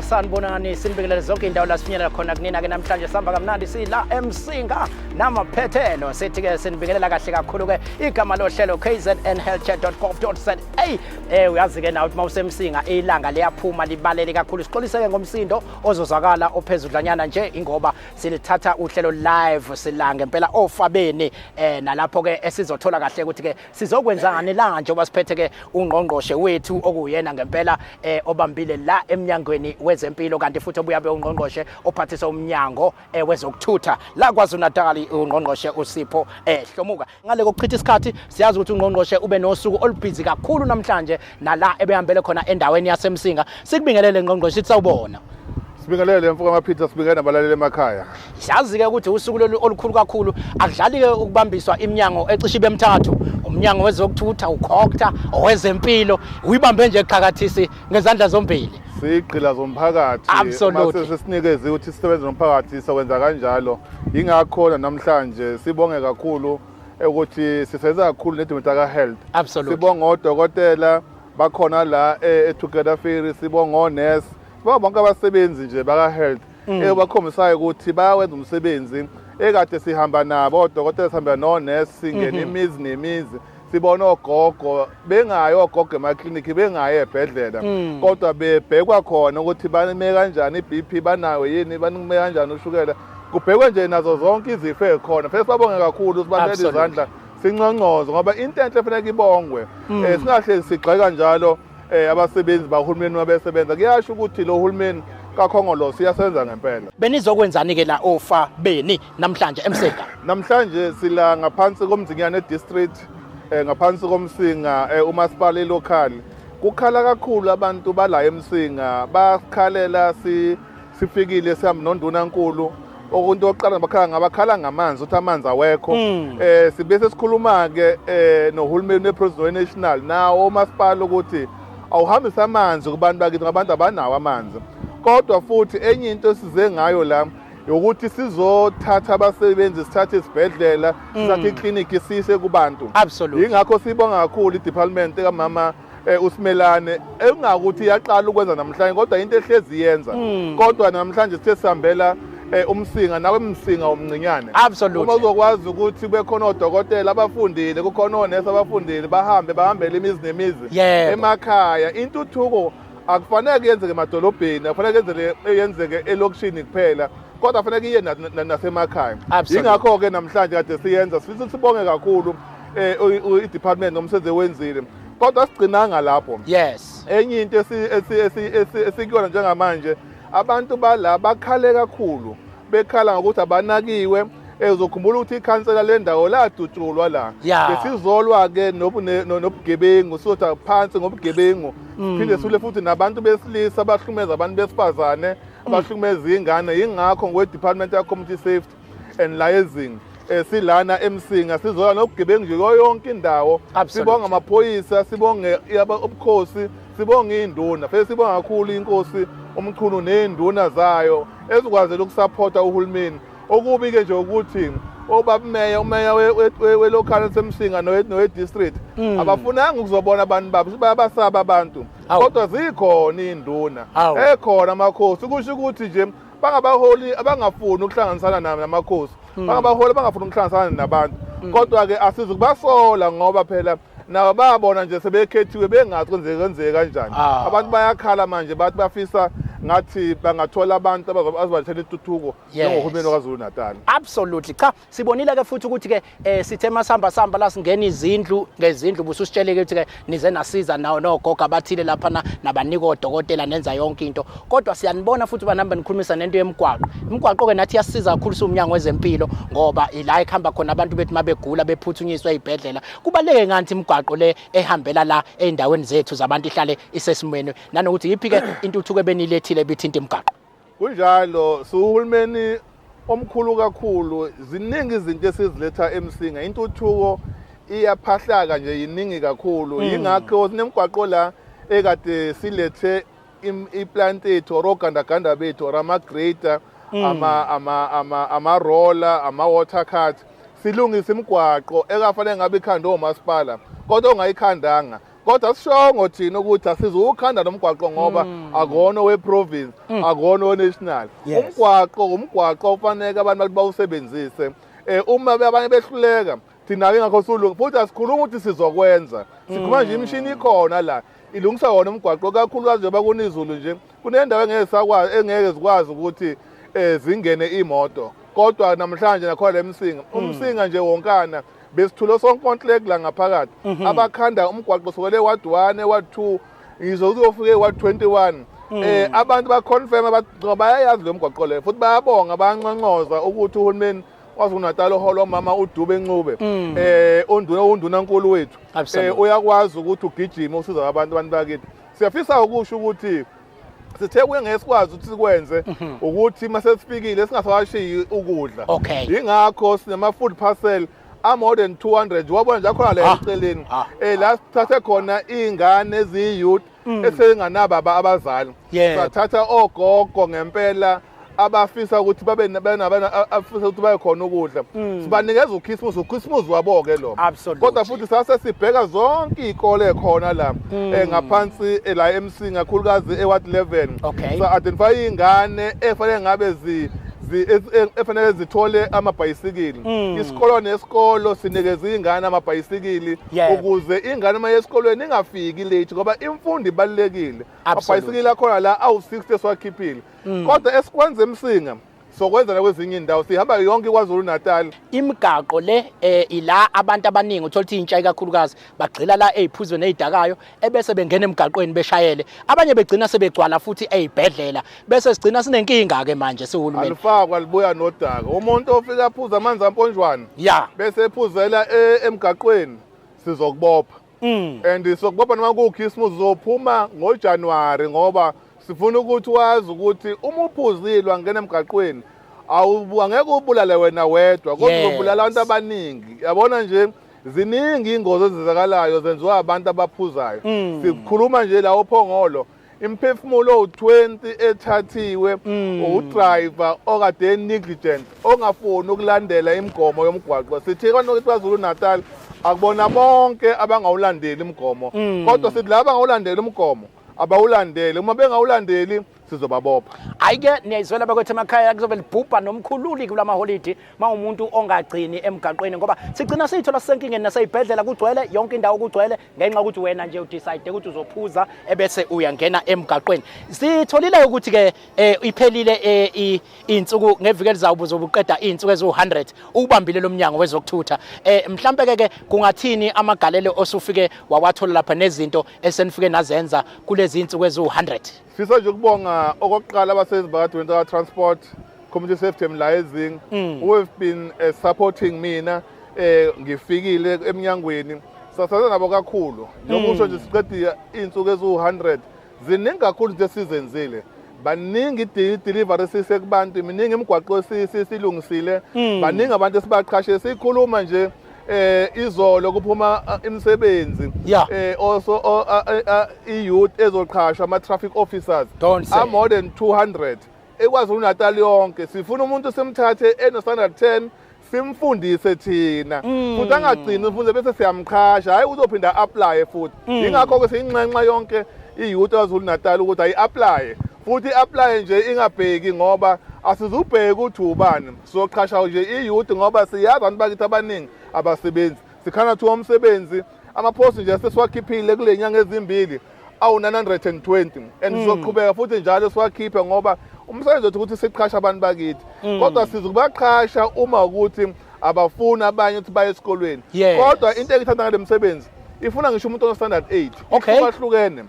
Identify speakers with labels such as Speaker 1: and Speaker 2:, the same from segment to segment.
Speaker 1: Sanibonani, sinibingelele zonke indawo la sifinyelela khona kunina ke namhlanje. Sihamba kamnandi sila eMsinga namaphethelo, sithi ke sinibingelela kahle kakhulu ke. Igama lohlelo kznhealthcare.gov.za. Uyazi ke nawe ukuthi mawuseMsinga ilanga liyaphuma libalele kakhulu. Sixolise ke ngomsindo ozozwakala ophezudlanyana nje, ingoba silithatha uhlelo live sila ngempela ofabeni, nalapho ke esizothola kahle ukuthi ke sizokwenzani la, njengoba siphethe ke ungqongqoshe wethu okuyena ngempela obambile la eminyangweni wezempilo, kanti futhi obuya be ungqongqoshe ophathisa umnyango wezokuthutha la KwaZulu Natal, ungqongqoshe uSipho Hlomuka. Ngale kokuchitha isikhathi, siyazi ukuthi ungqongqoshe ube nosuku olubhizi kakhulu namhlanje nala ebehambele khona endaweni yaseMsinga. Sikubingelele, ngqongqoshe, sithi sawubona.
Speaker 2: Sibingelele, mfoka Maphitha, sibingelele nabalaleli emakhaya.
Speaker 1: Siyazi-ke ukuthi usuku lolu olukhulu kakhulu, akudlali-ke ukubambiswa iminyango ecishe ibe mthathu, umnyango wezokuthutha, uCogta, owezempilo, uyibambe nje qhakathisi ngezandla zombili.
Speaker 2: Sigqila zomphakathi.
Speaker 1: Absolutely.
Speaker 2: Uma sesinikeze ukuthi sisebenze nomphakathi, sokwenza kanjalo. Yingakho namhlanje sibonge kakhulu ukuthi sisebenza kakhulu neDepartment ka Health. Sibonga odokotela bakhona la e-Together Ferry, sibonga onesi, sibonga bonke abasebenzi nje baka Health ebakhombisayo ukuthi bayawenza umsebenzi ekade sihamba nabo odokotela, sihamba nonesi, singena imizi nemizi, sibona ogogo bengayi ogogo emaklinikhi, bengayi ebhedlela, kodwa bebhekwa khona ukuthi bame kanjani i-BP, banayo yini, banime kanjani ushukela, kubhekwe nje nazo zonke izifo ey'khona. Fanele sibabonge kakhulu, sibabele izandla, sinconcoze, ngoba into enhle fanele ibongwe. Singahlezi sigxeka njalo abasebenzi bahulumeni mabesebenza. Kuyasho ukuthi lo hulumeni kaKhongolose uyasebenza ngempela.
Speaker 1: Benizokwenzani ke la ofa beni namhlanje eMsinga?
Speaker 2: Namhlanje sila ngaphansi koMzinyane District, ngaphansi koMsinga umasipala local. Kukhala kakhulu abantu bala eMsinga, bakhalela sifikile sihamba nondunankulu. Okunto yokuqala bakhala ngabakhala ngamanzi, ukuthi amanzi awekho. Sibe sesikhuluma ke nohulumeni weProvince, National, nawo umasipala ukuthi awuhambise amanzi kubantu bakithi, ngabantu abanawo amanzi. Kodwa futhi enye into esize ngayo la ukuthi sizothatha abasebenzi, sithathe isibhedlela, sithathe iklinikhi, siyise kubantu. Yingakho sibonga kakhulu i-department kamama uSimelane, engakuthi iyaqala ukwenza namhlanje, kodwa into ehlezi iyenza. Kodwa namhlanje sithe sihambela uMsinga nawe eMsinga omncinyane. Uma uzokwazi ukuthi kube khona odokotela abafundile, kukhona onesi abafundile, bahambe bahambele imizi nemizi emakhaya. Intuthuko akufanele yenzeke emadolobheni, akufanele yenzeke elokishini kuphela, kodwa kufanele iye nasemakhaya. Yingakho-ke namhlanje kade siyenza. Sifisa sibonge kakhulu i-department nomsebenzi ewenzile, kodwa sigcinanga lapho. Enye into esikuyona njengamanje, abantu bala bakhale kakhulu, bekhala ngokuthi abanakiwe. Uzokhumbula ukuthi ikhansela lendawo ladutshulwa la. Besizolwa-ke nobugebengu, sizothi phansi ngobugebengu, siphinde sule futhi nabantu besilisa abahlukumeza abantu besifazane, abahlukumeza iy'ngane. Yingakho ngokwe-department ya-community safety and liaising silana eMsinga, sizola nobugebengu nje kuyo yonke indawo. Sibonga amaphoyisa, sibonge ubukhosi, sibonge iy'nduna. Fanele sibonga kakhulu inkosi uMchunu ney'nduna zayo ezikwazela ukusaphotha uhulumeni. Okubi-ke nje ukuthi obaba umeya, umeya welocal yaseMsinga nowe-district abafunanga ukuzobona abantu babo, bayabasaba abantu. Kodwa zikhona iy'nduna, ekhona amakhosi. Kusho ukuthi nje bangabaholi abangafuni ukuhlanganisana namakhosi, bangabaholi abangafuni ukuhlanganisana nabantu. Kodwa-ke asizukubasola, ngoba phela nabo bayabona nje sebekhethiwe, bengazi kwenzeke kanjani. Abantu bayakhala manje, bathi bafisa ngathi bangathola abantu abazobalethela intuthuko njengohulumeni waKwaZulu Natal.
Speaker 1: Absolutely. Cha, sibonile ke futhi ukuthi ke sithe masihamba sihamba la, singena izindlu ngezindlu, bususitsheleke ukuthi ke nize nasiza nawo nogogo abathile lapha nabanika odokotela, nenza yonke into. Kodwa siyanibona futhi banamba nikhulumisa nento yemigwaqo. Imigwaqo ke nathi iyasiza kakhulu siwumnyango wezempilo, ngoba ila ekuhamba khona abantu bethu mabegula, bephuthunyiswa ezibhedlela. Kubaleke ngathi imigwaqo le ehambela la ey'ndaweni zethu zabantu ihlale isesimweni, nanokuthi yiphi ke intuthuko ebenilethile ebithinta imigwaqo?
Speaker 2: Kunjalo, siwuhulumeni omkhulu kakhulu, ziningi izinto esiziletha eMsinga. Intuthuko iyaphahlaka nje, yiningi kakhulu. Yingakho sinemigwaqo la ekade silethe iplant yethu or ogandaganda bethu or ama-grader, ama-roller, ama-water cart, silungise imigwaqo ekafanele ngabe ikhandwe omasipala kodwa ongayikhandanga. Kodwa sishongo thina ukuthi asizuwukhanda lo mgwaqo ngoba akona we-province, akona we-national. Umgwaqo umgwaqo ofanele abantu bawusebenzise. Uma abanye behluleka, thina-ke ngakho sulunga futhi asikhuluma ukuthi sizokwenza, sikhuluma nje imishini ikhona la ilungisa wona umgwaqo, kakhulukazi njengoba kunizulu nje, kunendawo engeke sakwazi, engeke zikwazi ukuthi zingene imoto. Kodwa namhlanje nakhona lemsinga, umsinga nje wonkana besithule sonkontileka la ngaphakathi abakhanda umgwaqo sokele ward 1, ward 2, ngizo kuzofika e-ward 21. Abantu baconfirm, bayayazi lo mgwaqo le futhi bayabonga, bayanconcoza ukuthi uhulumeni KwaZulu-Natal oholwa umama uDube Ncube, unduna undunankulu wethu, uyakwazi ukuthi ugijime usiza abantu bakithi. Siyafisa ukusho ukuthi sithe kuye ngeke sikwazi ukuthi sikwenze ukuthi mase sifikile singasawashiyi ukudla. Ingakho sinama food parcel a more than 200, wabona nje akhona la eceleni, la sithathe khona izingane eziyi-youth esenganababa abazali, sathatha ogogo ngempela abafisa ukuthi babe abafisa ukuthi babe khona ukudla, sibanikeza ukhisimusi, ukhisimusi wabo ke lo. Kodwa futhi sase sibheka zonke izikole khona la ngaphansi la eMsinga, kakhulukazi eWard 11. Sa identify izingane efanele ngabe zi efanele zithole amabhayisikili. Isikolo nesikolo sinikeza izingane amabhayisikili ukuze ingane uma esikolweni ingafiki late, ngoba imfundo ibalulekile. Amabhayisikili akhona la awu-60 esiwakhiphile. Kodwa esikwenza eMsinga sokwenza nakwezinye indawo, sihamba yonke iKwaZulu Natal.
Speaker 1: Imigaqo le ila abantu abaningi uthola ukuthi intsha ikakhulukazi bagxila la eziphuzweni ezidakayo, ebese bengena emgaqweni beshayele, abanye begcina sebegcwala futhi ezibhedlela, bese sigcina sinenkinga ke manje sihulumeni.
Speaker 2: Alifakwa libuya nodaka. Umuntu ofika aphuza amanzi amponjwana bese ephuzela emgaqweni, sizokubopha. And sizokubopha noma kuwukhisimusi, uzophuma ngoJanuwari, ngoba sifuna ukuthi wazi ukuthi uma uphuzile wangena emgaqweni, angeke ubulale wena wedwa, kodwa uzobulala abantu abaningi. Yabona nje, ziningi ingozi ezenzakalayo zenziwa abantu abaphuzayo. Sikhuluma nje la oPhongolo, imphefumulo owu-20 ethathiwe udriver okade negligent, ongafuni ukulandela imigomo yomgwaqo. Sithi abantu KwaZulu Natal akubona bonke abangawulandeli imigomo, kodwa sithi laba abangawulandeli umgomo abawulandele, uma bengawulandeli sizobabopha.
Speaker 1: Hayi-ke, niyayizwela bakwethu emakhaya, kuzobe libhubha nomkhululi kula maholidi uma umuntu ongagcini emgaqweni, ngoba sigcina siyithola sisenkingeni nasey'bhedlela, kugcwele yonke indawo, kugcwele ngenxa yokuthi wena nje udecide ukuthi uzophuza ebese uyangena emgaqweni. Sitholile ukuthi-ke iphelile iy'nsuku, ngeviki elizayo ubuzobe uqeda iy'nsuku eziwu-100 ukubambile lo mnyango wezokuthutha. Mhlampe-ke ke kungathini amagalelo osufike wawathola lapha nezinto esenifike nazenza kulezi iy'nsuku eziwu-100?
Speaker 2: Sifisa nje ukubonga okokuqala abasebenzi baka Transport, Community Safety and Liaising who have been supporting mina ngifikile eminyangweni. Sasebenza nabo kakhulu. Njengokusho nje, siqedile iy'nsuku eziwu-100, ziningi kakhulu izinto esizenzile, baningi i-delivery esiyise kubantu, miningi imigwaqo esiyilungisile, baningi abantu esibaqhashe. Sikhuluma nje izolo kuphuma imisebenzi also i-youth ezoqhashwa, ama-traffic officers
Speaker 1: Don't say.
Speaker 2: are more than 200 eKwaZulu Natal yonke. Sifuna umuntu simthathe eno standard 10, simfundise thina futhi angagcini ufunde bese siyamqhasha, hayi, uzophinda apply futhi. Ingakho ke siyinxenxa yonke i-youth yaKwaZulu Natal ukuthi ayi-apply futhi, i-apply nje ingabheki, ngoba asizubheka ukuthi ubani. Sizoqhasha nje i-youth ngoba siyazi abantu bakithi abaningi abasebenzi, sikhana thiwa umsebenzi. Amaphosi nje sesiwakhiphile kule nyanga ezimbili awu-920 and sizoqhubeka futhi njalo siwakhiphe, ngoba umsebenzi wethu ukuthi siqhashe abantu bakithi, kodwa sizokubaqhasha uma ukuthi abafuni abanye ukuthi baye esikolweni. Kodwa into engithanda ngale msebenzi, ifuna ngisho umuntu ono-standard 8. Ihlukahlukene.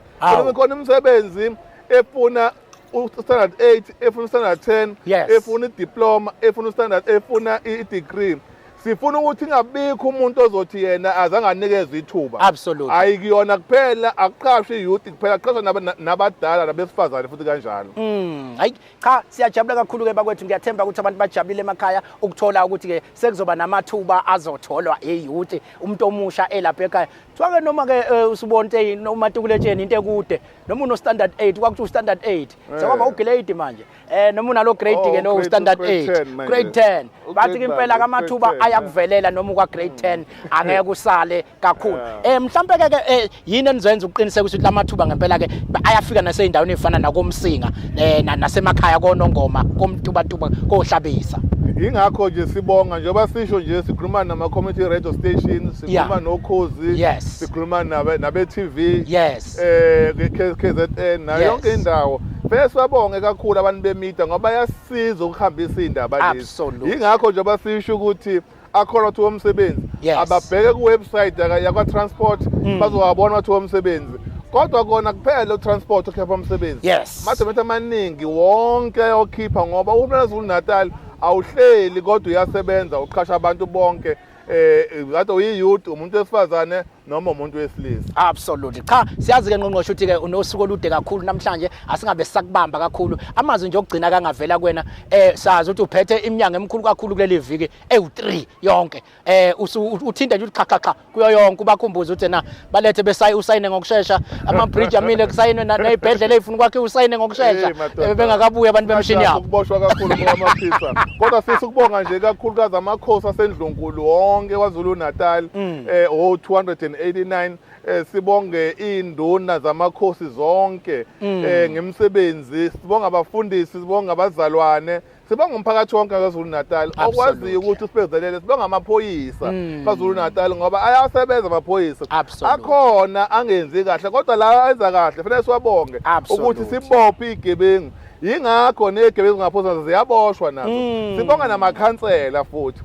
Speaker 2: Khona imisebenzi efuna u-standard 8, efuna u-standard 10, efuna i-diploma, efuna u-standard, efuna i-degree. Sifuna ukuthi ingabikho umuntu ozothi yena azange anikezwe ithuba. Ayikuyona kuphela, akuqashwe i-youth kuphela, kuqashwa nabadala nabesifazane futhi kanjalo.
Speaker 1: Hayi cha, siyajabula kakhulu ke bakwethu. Ngiyathemba ukuthi abantu bajabulile emakhaya ukuthola ukuthi ke sekuzoba namathuba azotholwa i-youth, umuntu omusha elapha ekhaya. Kuthiwa ke noma ke usubona ukuthi noma tukuletsheni into ekude, noma uno standard 8, kwakuthiwa standard 8 sekwaba ugrade manje, noma unalo grade ke
Speaker 2: Oh,
Speaker 1: no standard
Speaker 2: grade
Speaker 1: 8
Speaker 2: 10 manje.
Speaker 1: Grade 10 bathi ke
Speaker 2: Ugrade
Speaker 1: impela
Speaker 2: bani?
Speaker 1: kamathuba
Speaker 2: Grade 10.
Speaker 1: Ayakuvelela noma ukwa grade 10 angeke usale kakhulu. Mhlambe ke yini enizoyenza ukuqiniseka ukuthi lamathuba ngempela ke ayafika naseyindaweni ezifana nakoMsinga nasemakhaya koNongoma, koMtubatuba, koHlabisa?
Speaker 2: Ingakho nje sibonga, njengoba sisho nje, sikhuluma nama-community radio stations, sikhuluma noKhozi, sikhuluma nabe-TV, KZN nayo yonke indawo. Fanele sibabonge kakhulu abantu be-media ngoba bayasisiza ukuhambisa iy'ndaba lezi. Yingakho njengoba sisho ukuthi akhona amathuba omsebenzi, ababheke ku-website yakwa-transport, bazowabona amathuba omsebenzi. Kodwa kona kuphela u-transport okhipha umsebenzi, amadomethi amaningi wonke okhipha, ngoba uhulumeni waZulu Natal awuhleli kodwa uyasebenza, uqhasha abantu bonke, kade uyi-youth, umuntu wesifazane noma umuntu wesilisa.
Speaker 1: Absolutely. Cha, siyazi ke ngqongqoshe ukuthi ke unosuku olude kakhulu namhlanje, asingabe sisakubamba kakhulu. Amazwi nje okugcina kangavela kuwena, sazi ukuthi uphethe iminyango emikhulu kakhulu kuleli viki ewu3 yonke. Uthinta nje ukuthi cha cha cha kuyo yonke, ubakhumbuze ukuthi na balethe besayi usayine ngokushesha, ama bridge amile kusayinwe, nezibhedlela ezifuna ukwakhiwa usayine ngokushesha,
Speaker 2: Hey, madoda.
Speaker 1: Bengakabuyi abantu bemshini yabo.
Speaker 2: Ukuboshwa kakhulu kwamaphisa. Kodwa sifisa ukubonga nje kakhulukazi amakhosi asendlunkulu wonke kwaZulu Natal, o 289. Sibonge induna zamakhosi zonke ngemisebenzi, sibonga abafundisi, sibonga abazalwane, sibonga umphakathi wonke kwaZulu Natal okwaziyo ukuthi usibezelele. Sibonga amaphoyisa kwaZulu Natal ngoba ayasebenza amaphoyisa. Akhona angenzi kahle, kodwa la enza kahle fanele siwabonge ukuthi sibophe igebengu. Yingakho negebengu ngaphosa ziyaboshwa nazo. Sibonga namakhansela futhi,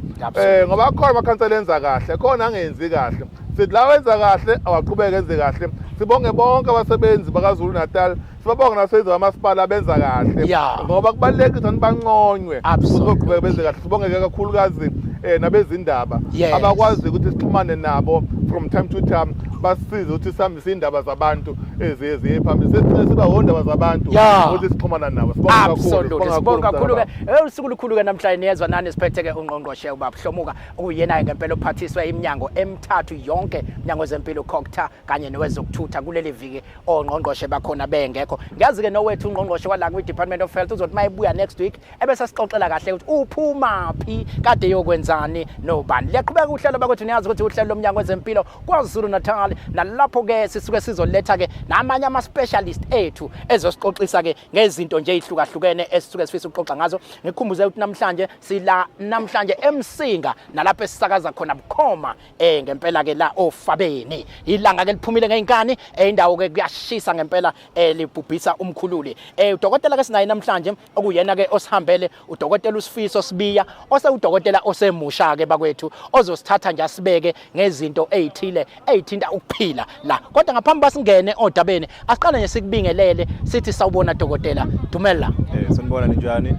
Speaker 2: ngoba akhona amakhansela enza kahle, khona angenzi kahle. Sithi lawa enza kahle awaqhubeke enze kahle. Sibonge bonke abasebenzi bakaZulu Natal, sibabonge nabasebenzi bamasipala abenza kahle, ngoba kubalulekile ukuthi banconywe ukuzoqhubeka benze kahle. Sibonge kakhulukazi nabezindaba abakwazi ukuthi sixhumane nabo from time to time, basisize ukuthi sihambise iy'ndaba zabantu eziye ziye phambili. Sesicela siba wondaba zabantu ukuthi sixhumana nabo. Sibonga kakhulu.
Speaker 1: Absolutely, sibonga kakhulu ke. Usuku lukhulu ke namhlanje, niyezwa nani, siphethe ke ungqongqoshe ubaba Hlomuka, okuyena ngempela ophathiswe iminyango emithathu yonke, iminyango wezempilo, COGTA kanye nowezokuthutha. Kuleli viki ongqongqoshe bakhona bengekho. Ngiyazi ke nowethu ungqongqoshe wala kwi Department of Health uzothi mayebuya next week ebese sixoxela kahle ukuthi uphuma phi, kade yokwenzani nobani. Liyaqhubeka uhlelo bakwethu, niyazi ukuthi uhlelo lomnyango wezempilo KwaZulu Natal, nalapho ke sisuke sizoletha ke namanye ama specialist ethu ezosixoxisa ke ngezinto nje ezihlukahlukene esisuke sifisa ukuxoxa ngazo. Ngikukhumbuze ukuthi namhlanje sila namhlanje eMsinga, nalapho esisakaza khona bukhoma, ngempela ke la ofabeni. Ilanga ke liphumile ngeinkani, indawo ke kuyashisa ngempela, libhubhisa umkhululi. Udokotela ke sinaye namhlanje, okuyena ke osihambele, udokotela uSifiso Sibiya, osewudokotela osemusha ke bakwethu, ozosithatha nje asibeke ngezinto ezithile ezithinta ukuphila la. Kodwa ngaphambi basingene odabeni, asiqale nje sikubingelele, sithi sawubona dokotela, dumela.
Speaker 3: Sanibona, ninjani?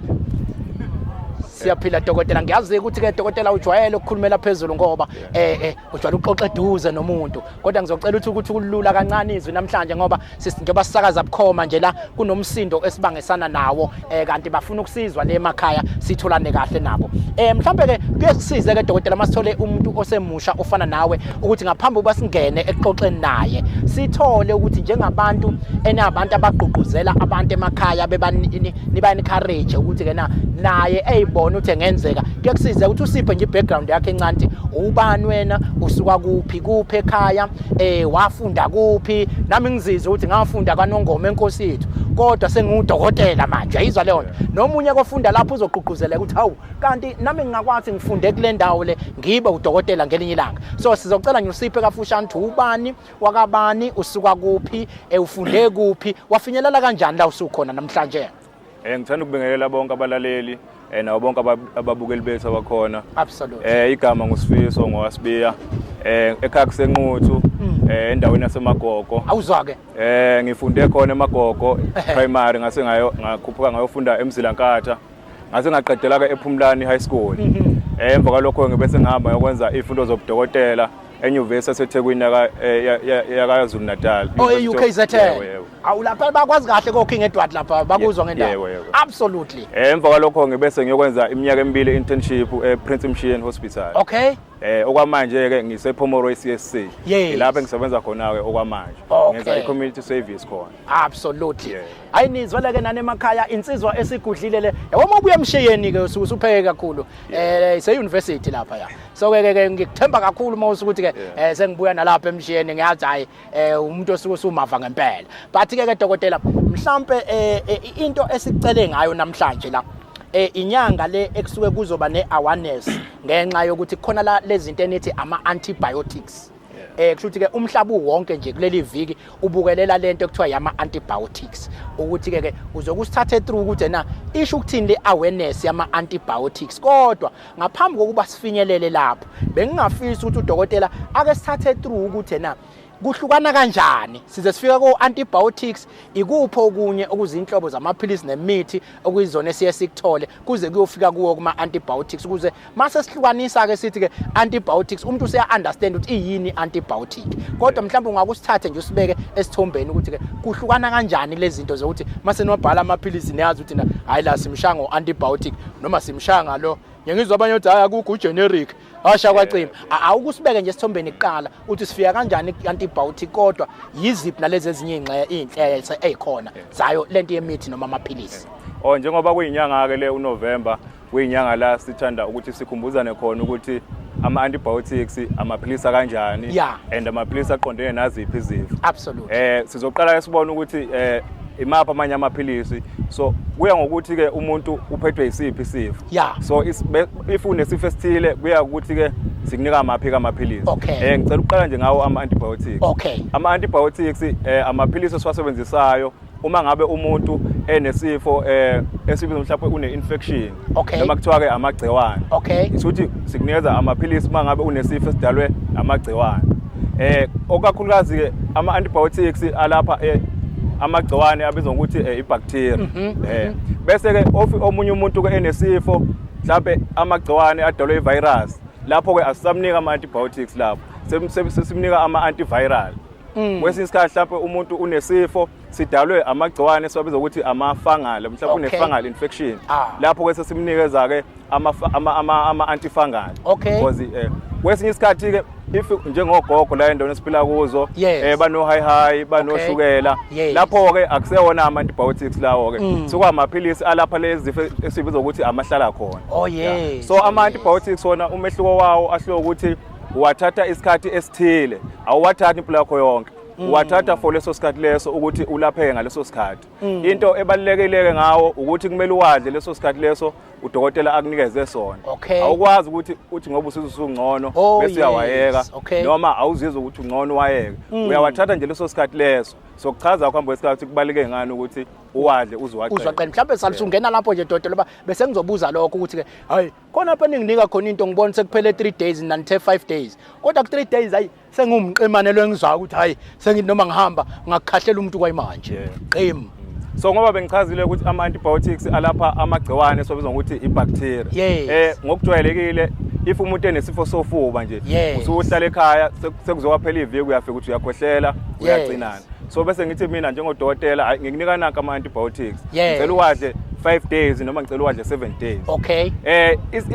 Speaker 1: Siyaphila dokotela. Ngiyazi ukuthi ke dokotela ujwayele ukukhulumela phezulu ngoba ujwayele ukuxoxa eduze nomuntu, kodwa ngizocela ukuthi kulula kancane izwi namhlanje ngoba njengoba sisakaza bukhoma nje la kunomsindo esibangisana nawo, kanti bafuna ukusizwa le emakhaya, sitholane kahle nabo. Mhlambe ke kuyasisiza ke dokotela masithole umuntu osemusha ofana nawe, ukuthi ngaphambi kuba singene ekuxoxeni naye sithole ukuthi njengabantu enabantu abagqugquzela abantu emakhaya niba encourage ukuthi ke na naye eyibona ukuthi engenzeka, kuyakusiza ukuthi usiphe nje background yakhe encane, ubani wena, usuka kuphi, kuphi ekhaya, wafunda kuphi. Nami ngizizwe ukuthi ngafunda kwaNongoma enkosi yethu, kodwa sengudokotela manje, ayizwa leyo nto. Nomunye kofunda lapho uzogqugquzeleka ukuthi hawu, kanti nami ngingakwazi ngifunde kule ndawo le, ngibe udokotela ngelinye ilanga. So sizocela nje usiphe kafushane ukuthi ubani wakabani, usuka kuphi, ufunde kuphi, wafinyelela kanjani la usukhona namhlanje.
Speaker 3: Ngithanda ukubingelela bonke abalaleli nabo bonke ababukeli bethu abakhona. Igama nguSifiso ngowaSibiya. Ekhaya kuseNquthu, endaweni yaseMagogo.
Speaker 1: Awuzwa ke.
Speaker 3: Ngifunde khona eMagogo primary, ngase ngayo ngakhuphuka ngayofunda eMzilankatha. Ngase ngaqedela ke ePhumlani High School. Emva kwalokho ngibese ngihamba ngiyokwenza izifundo zobudokotela enyuvesi yaseThekwini yakaZulu Natal.
Speaker 1: Oh, e-UKZN.
Speaker 3: Yebo.
Speaker 1: Awu, lapha bakwazi kahle ko King Edward, lapha bakuzwa ngendawo.
Speaker 3: Yebo.
Speaker 1: Absolutely.
Speaker 3: Emva kwalokho ngibese ngiyokwenza iminyaka emibili internship ePrince Mshiyeni Hospital. Okwamanje ke ngise Pomeroy CSC.
Speaker 1: Yes.
Speaker 3: Lapho engisebenza khona ke okwamanje.
Speaker 1: Okay.
Speaker 3: Ngenza i-community service khona.
Speaker 1: Absolutely.
Speaker 3: Yeah.
Speaker 1: Hayi, nizwele ke nani emakhaya, insizwa esigudlile le. Yabo, uma ubuya emshiyeni ke usuke usupheke kakhulu. Se university lapha ya. So ke ngikuthemba kakhulu uma usukuthi ke sengibuya nalapha emshiyeni, ngiyazi hayi, umuntu osuke usumava ngempela. But ke dokotela, mhlambe into esicele ngayo namhlanje la, inyanga le ekusuke kuzoba ne-awareness ngenxa yokuthi khona la lezi zinto enithi ama-antibiotics. Kusho ukuthi ke umhlaba wonke nje kuleli viki ubukelela lento ekuthiwa yama antibiotics, ukuthi ke uzokusithathe through ukuthi na isho ukuthini le awareness yama antibiotics. Kodwa ngaphambi kokuba sifinyelele lapho, bengingafisa ukuthi udokotela ake sithathe through ukuthi na kuhlukana kanjani size sifika ko antibiotics, ikuphi okunye okuzinhlobo zamaphilisi nemithi okuyizona esiye sikuthole kuze kuyofika kuwo kuma antibiotics, ukuze mase sihlukanisa ke sithi ke antibiotics, umuntu useya understand ukuthi iyini antibiotic. Kodwa mhlawumbe ungakusithathe nje usibeke esithombeni ukuthi ke kuhlukana kanjani lezi zinto zokuthi mase niwabhala amaphilisi niyazi ukuthi na hayi, la simshaya ngo antibiotic noma simshaya ngalo. Ngiyangizwa abanye ukuthi hayi, akukho ugeneric, asha kwacima. Awukusibeke nje esithombeni kuqala uthi sifika kanjani ku-antibiotic, kodwa yiziphi nalezi ezinye iy'nhlese ey'khona zayo lento yemithi noma amaphilisi?
Speaker 3: Oh, njengoba kuyinyanga ke le uNovember, kuyinyanga la sithanda ukuthi sikhumbuzane khona ukuthi ama antibiotics amaphilisi kanjani and amaphilisi aqondene naziphi izifo. Sizoqala ke sibone ukuthi imaphi amanye amaphilisi. So kuya ngokuthi ke umuntu uphethwe isiphi isifo. So if unesifo esithile, kuya ukuthi ke sikunika amaphi amaphilisi. Ngicela ukuqala nje ngawo ama antibiotics. Ama antibiotics amaphilisi esiwasebenzisayo uma ngabe umuntu enesifo esibizwa mhlawumbe une infection noma kuthiwa ke amagciwane. Isuthi sikunikeza amaphilisi uma ngabe unesifo esidalwe amagciwane. Okakhulukazi ke ama antibiotics alapha amagciwane abizwa ngokuthi ibacteria. Bese ke omunye umuntu ke enesifo mhlawumbe amagciwane adalwe ivirus, lapho ke asisamnika ama antibiotics, lapho sesimnika ama antiviral. Kwesinye isikhathi mhlawumbe umuntu unesifo sidalwe amagciwane siwabiza ukuthi ama-fungal, mhlawumbe une-fungal infection, lapho ke sesimnikeza ke ama antifungal. Because kwesinye isikhathi ke if njengogogo la endaweni esiphila kuzo bano high high banoshukela, lapho ke akusewona ama antibiotics lawo ke, sekuwamaphilisi alapha lezi zifo esibiza ukuthi amahlala khona. So ama antibiotics wona umehluko wawo ahluke ukuthi uwathatha isikhathi esithile, awuwathathi impilo yakho yonke. Uwathatha for leso sikhathi leso ukuthi ulapheke ngaleso sikhathi. Into ebalulekile ngawo ukuthi kumele uwadle leso sikhathi leso udokotela akunikeze sona. Awukwazi ukuthi uthi ngoba usizwe usungcono bese uyawayeka, noma awuzizwa ukuthi ungcono wayeke. Uyawathatha nje leso sikhathi leso. So kuchaza ukuhamba kwesikhathi kubaluleke ngani ukuthi uwadle uze uwaqede.
Speaker 1: Uzwaqeda. Mhlawumbe salisungena lapho nje, dokotela, ba bese ngizobuza lokho ukuthi ke hayi, khona lapha ninginika khona into, ngibona sekuphele 3 days, nanithe 5 days, kodwa ku 3 days hayi, sengumqemane lo engizwayo ukuthi hayi, sengithi noma ngihamba ngakukhahlela umuntu kwayimanje. Qim.
Speaker 3: So ngoba bengichazile ukuthi ama antibiotics alapha amagciwane sobizwa ngokuthi ibacteria. Ngokujwayelekile if umuntu enesifo sofuba nje, usuhlala ekhaya, sekuzowaphela iviki, uyafika ukuthi uyakhwehlela, uyacinana. So bese ngithi mina njengodokotela, hayi, ngikunika nanka ama antibiotics. Ngicela uwadle 5 days noma ngicela uwadle 7 days.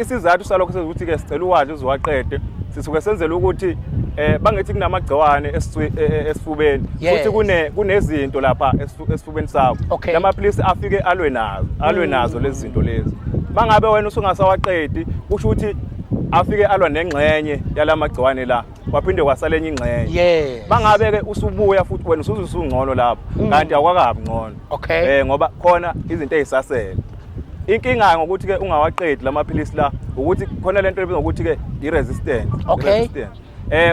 Speaker 3: Isizathu salokho sekuthi ke sicela uwadle uzowaqede, sisuke senzela ukuthi bangithi kunamagciwane esifubeni, futhi kunezinto lapha esifubeni sakho. Lamaphilisi afike alwe nazo lezi zinto lezi. Mangabe wena usungasawaqedi, kusho ukuthi afike alwa nengxenye yalamagciwane la, kwaphinde kwasala enye ingxenye. Mangabe ke usubuya futhi wena usuze usungcono lapho, kanti awukakabi ngcono. Ngoba khona izinto ezisasele. Inkinga ngokuthi ke ungawaqedi lamaphilisi la ukuthi khona lento ebizwa ngokuthi ke i-resistant. I-resistant.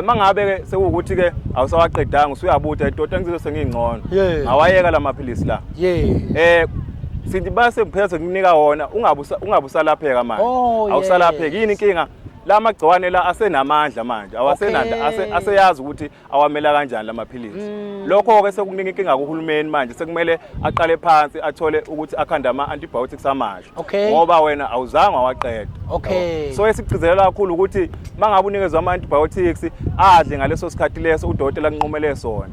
Speaker 3: Mangabe ke sekuwukuthi ke awusawaqedanga, usuyabutha idota, ngizwe sengingcono. Ngawayeka lamaphilisi la. Sithi base ngiphethe ngikunika wona, ungabe usalapheka manje. Awusalapheki. Yini inkinga? La magciwane la asenamandla manje, awasenanda, aseyazi ukuthi awamela kanjani lamaphilisi. Lokho ke sekunika inkinga kuhulumeni manje, sekumele aqale phansi athole ukuthi akhanda ama antibiotics amasha. Ngoba wena awuzange wawaqeda. So esigcizelela kakhulu ukuthi mangabe unikezwe ama antibiotics, adle ngaleso sikhathi leso udokotela akunqumele sona.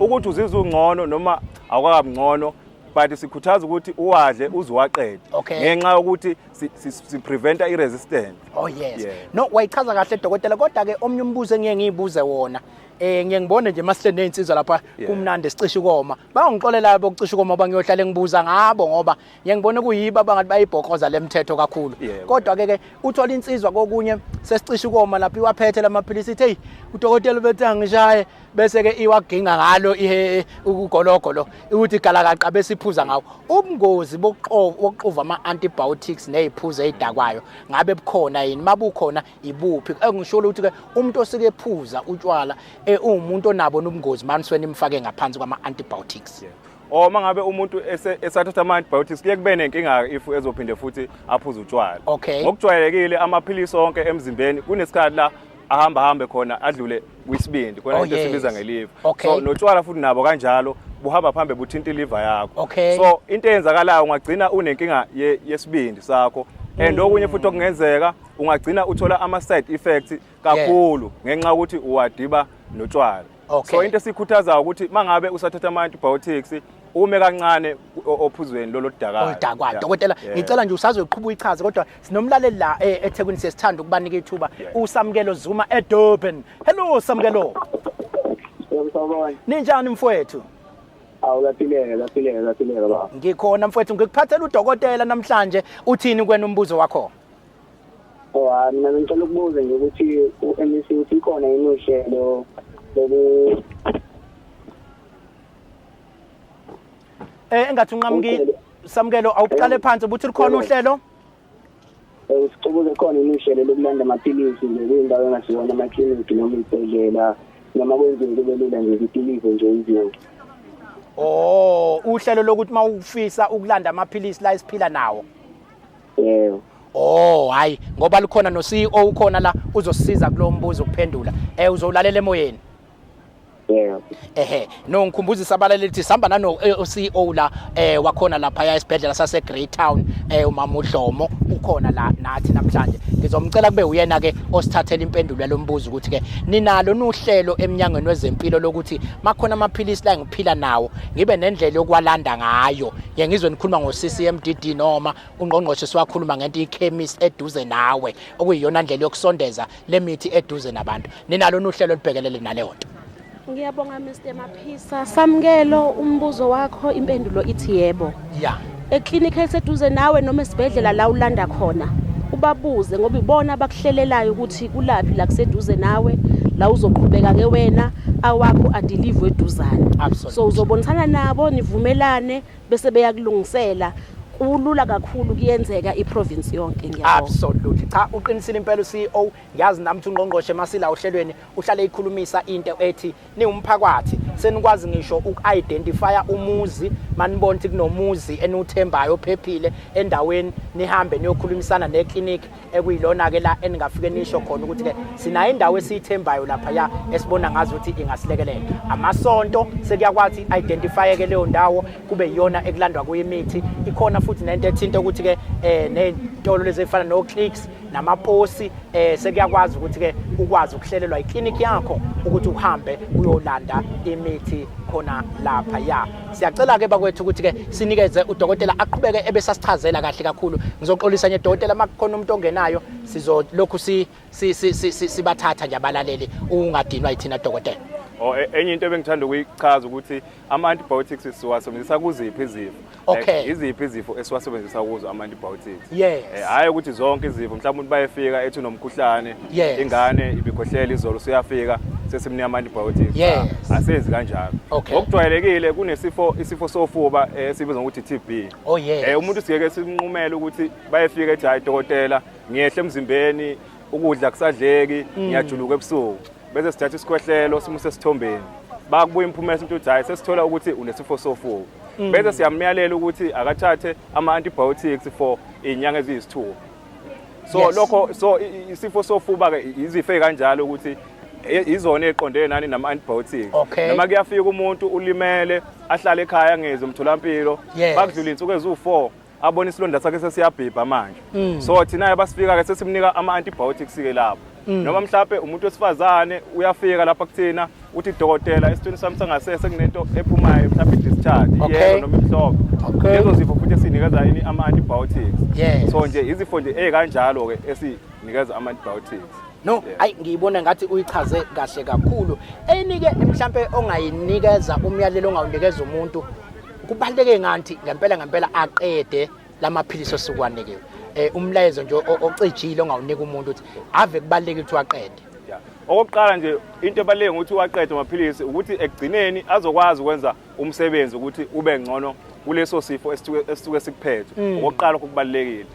Speaker 3: Ukuthi uzizwe ungcono noma awukakabi ngcono, but sikhuthaza ukuthi uwadle uze uwaqede. Ngenxa yokuthi si preventa i-resistance.
Speaker 1: Oh yes.
Speaker 3: Yeah.
Speaker 1: No, wayichaza kahle dokotela, kodwa ke omnye umbuzo engiye ngiyibuze wona. Ngiye ngibone nje masihle nezinsizwa lapha kumnandi sicisha ukoma. Bangixolela bokucisha ukoma bangiyohlala ngibuza ngabo ngoba ngiye ngibone kuyiba abangathi bayibhokoza lemthetho kakhulu. Kodwa ke uthola insizwa kokunye sesicisha ukoma lapha iwaphethe lamaphilisi ithi hey udokotela bethe angishaye, bese ke iwaginga ngalo ihe ukugologo lo ukuthi galakaqa bese iphuza ngawo. Ubungozi bokuxova ama-antibiotics neziphuzo ezidakwayo ngabe bukhona yini? Mabukhona ibuphi? Engisho ukuthi ke umuntu osike ephuza utshwala uwumuntu onabo nobungozi manisweni imfake ngaphansi kwama-antibiotics.
Speaker 3: Or mangabe umuntu esathatha ama-antibiotics kuye kube nenkinga if ezophinde futhi aphuze utshwala. Ngokujwayelekile amaphilisi onke emzimbeni kunesikhathi la ahamba hambe khona adlule kwisibindi khona into esibiza ngeliver. So notshwala futhi nabo kanjalo buhamba phambe buthinta iliver yakho. So into eyenzakalayo ungagcina unenkinga yesibindi sakho. And okunye futhi okungenzeka ungagcina uthola ama side effects kakhulu ngenxa yokuthi uwadiba notshwala. So into esikhuthazayo ukuthi mangabe usathatha ama antibiotics ume kancane ophuzweni lolo dakayo.
Speaker 1: Oludakwayo. Dokotela, ngicela nje usazoqhuba uyichaze kodwa sinomlaleli la eThekwini, siyasithanda ukubanika ithuba. USamkelo Zuma eDurban. Hello Samkelo.
Speaker 4: Yebo.
Speaker 1: Ninjani mfowethu?
Speaker 4: Awu kaphileka baba.
Speaker 1: Ngikhona mfowethu, ngikuphathela udokotela namhlanje. Uthini kwena umbuzo wakho?
Speaker 4: Oh, mina ngicela ukubuza nje ukuthi u-MEC uthi ikhona yini uhlelo loku
Speaker 1: Engathi unqamukile Samkelo, awuqale phansi ubuthi likhona uhlelo?
Speaker 4: Sicubuze khona yini uhlelo lokulanda amaphilisi nje kwindawo engasiyona amakliniki noma izibhedlela, noma kwenziwe kube lula nje zidilive nje izinto.
Speaker 1: Oh, uhlelo lokuthi mawufisa ukulanda amaphilisi la esiphila nawo.
Speaker 4: Yebo.
Speaker 1: Oh, hayi ngoba likhona no CEO ukhona la uzosisiza kulo mbuzo ukuphendula. Uzowulalela emoyeni.
Speaker 4: Yebo.
Speaker 1: Ehe, no ngikhumbuzisa abalaleli ukuthi sihamba nano CEO la wakhona lapha ya esibhedlela sase Greytown, umama uDlomo ukhona la nathi namhlanje. Ngizomcela kube uyena ke osithathela impendulo yalombuzo ukuthi ke ninalo nuhlelo eminyangweni wezempilo lokuthi makhona amaphilisi la ngiphila nawo ngibe nendlela yokwalanda ngayo. Ngiye ngizwe nikhuluma ngo CCMDD noma ungqongqoshe siwakhuluma ngento ichemist eduze nawe okuyiyona ndlela yokusondeza lemithi eduze nabantu. Ninalo nuhlelo olubhekelele naleyo nto?
Speaker 5: Ngiyabonga Mr Maphisa. Samkelo, umbuzo wakho impendulo ithi yebo. Eklinikhi eliseduze nawe noma esibhedlela la ulanda khona ubabuze ngoba ibona abakuhlelelayo ukuthi kulaphi la kuseduze nawe la uzoqhubeka ke wena awakho adeliver eduzane. So uzobonisana nabo nivumelane bese beyakulungisela. Kulula kakhulu kuyenzeka iprovince yonke. Ngiyabonga.
Speaker 1: Absolutely. Cha, uqinisile impela uCEO. Ngiyazi nami ukuthi ungqongqoshe masila ohlelweni uhlale ikhulumisa into ethi niwumphakathi senikwazi ngisho uku-identifya umuzi manibona ukuthi kunomuzi eniwuthembayo ophephile endaweni, nihambe niyokhulumisana neklinikhi ekuyilona ke la eningafike nisho khona ukuthi ke sinayo indawo esiyithembayo lapha ya esibona ngazi ukuthi ingasilekelela. Amasonto sekuyakwazi identify ke leyo ndawo kube iyona ekulandwa kuyo imithi. Ikhona futhi nento ethinta ukuthi ke nezitolo lezi ezifana no Clicks namaposi sekuyakwazi ukuthi ke ukwazi ukuhlelelwa iklinikhi yakho ukuthi uhambe uyolanda imithi khona lapha ya. Siyacela ke bakwethu ukuthi ke sinikeze udokotela aqhubeke ebesasichazela kahle kakhulu. Ngizoxolisa nje dokotela makukhona umuntu ongenayo sizolokhu sibathatha nje abalaleli, ungadinwa yithina dokotela.
Speaker 3: Oh, enye into ebengithanda ukuyichaza ukuthi ama-antibiotics siwasebenzisa kuziphi izifo. Iziphi izifo esiwasebenzisa kuzo ama-antibiotics? Hhayi ukuthi zonke izifo, mhlawumbe umuntu bayefika ethi unomkhuhlane, ingane ibikhohlela izolo usuyafika sesimnika ama-antibiotics. Asenzi kanjalo. Ngokujwayelekile kunesifo isifo sofuba esibizwa ngokuthi TB. Umuntu siyeke simnqumele ukuthi bayefika ethi hayi dokotela ngiyehle emzimbeni, ukudla kusadleki, ngiyajuluka ebusuku. Bese sithatha isikhwehlelo simuse esithombeni. Bakubuya imiphumela umuntu uthi hayi sesithola ukuthi unesifo sofuba. Bese siyamyalela ukuthi akathathe ama-antibiotics for iy'nyanga eziyisithupha. So lokho so isifo sofuba ke izifo ezikanjalo ukuthi izona eziqondene nani nama-antibiotics. Noma kuyafika umuntu ulimele ahlale ekhaya angezi emtholampilo, bakudlula iy'nsuku eziwu-4 abona isilonda sakhe sesiyabhibha manje. So thina basifika ke sesimnika ama-antibiotics ke lapho. Noma mhlawumbe umuntu wesifazane uyafika lapha kuthina uthi dokotela esithweni sami sangasese kunento ephumayo mhlawumbe i-discharge, iyelo noma imhlophe. Lezo zifo futhi esinikeza yini ama-antibiotics. So nje izifo nje ezikanjalo ke Sinikeza ama-antibiotics.
Speaker 1: No, ayi, ngiyibona ngathi uyichaze kahle kakhulu. Enike mhlambe ongayinikeza umyalelo ongawunikeza umuntu, kubaluleke ngathi ngempela ngempela aqede lamaphilisi osukwanikiwe. Umlayezo nje ocijile ongawunika umuntu ukuthi ave kubalulekile ukuthi waqede.
Speaker 3: Yeah. Okokuqala nje, into ebaluleke ukuthi uwaqede amaphilisi ukuthi ekugcineni azokwazi ukwenza umsebenzi ukuthi ube ngcono kuleso sifo esisuke sikuphethe. Okokuqala okubalulekile.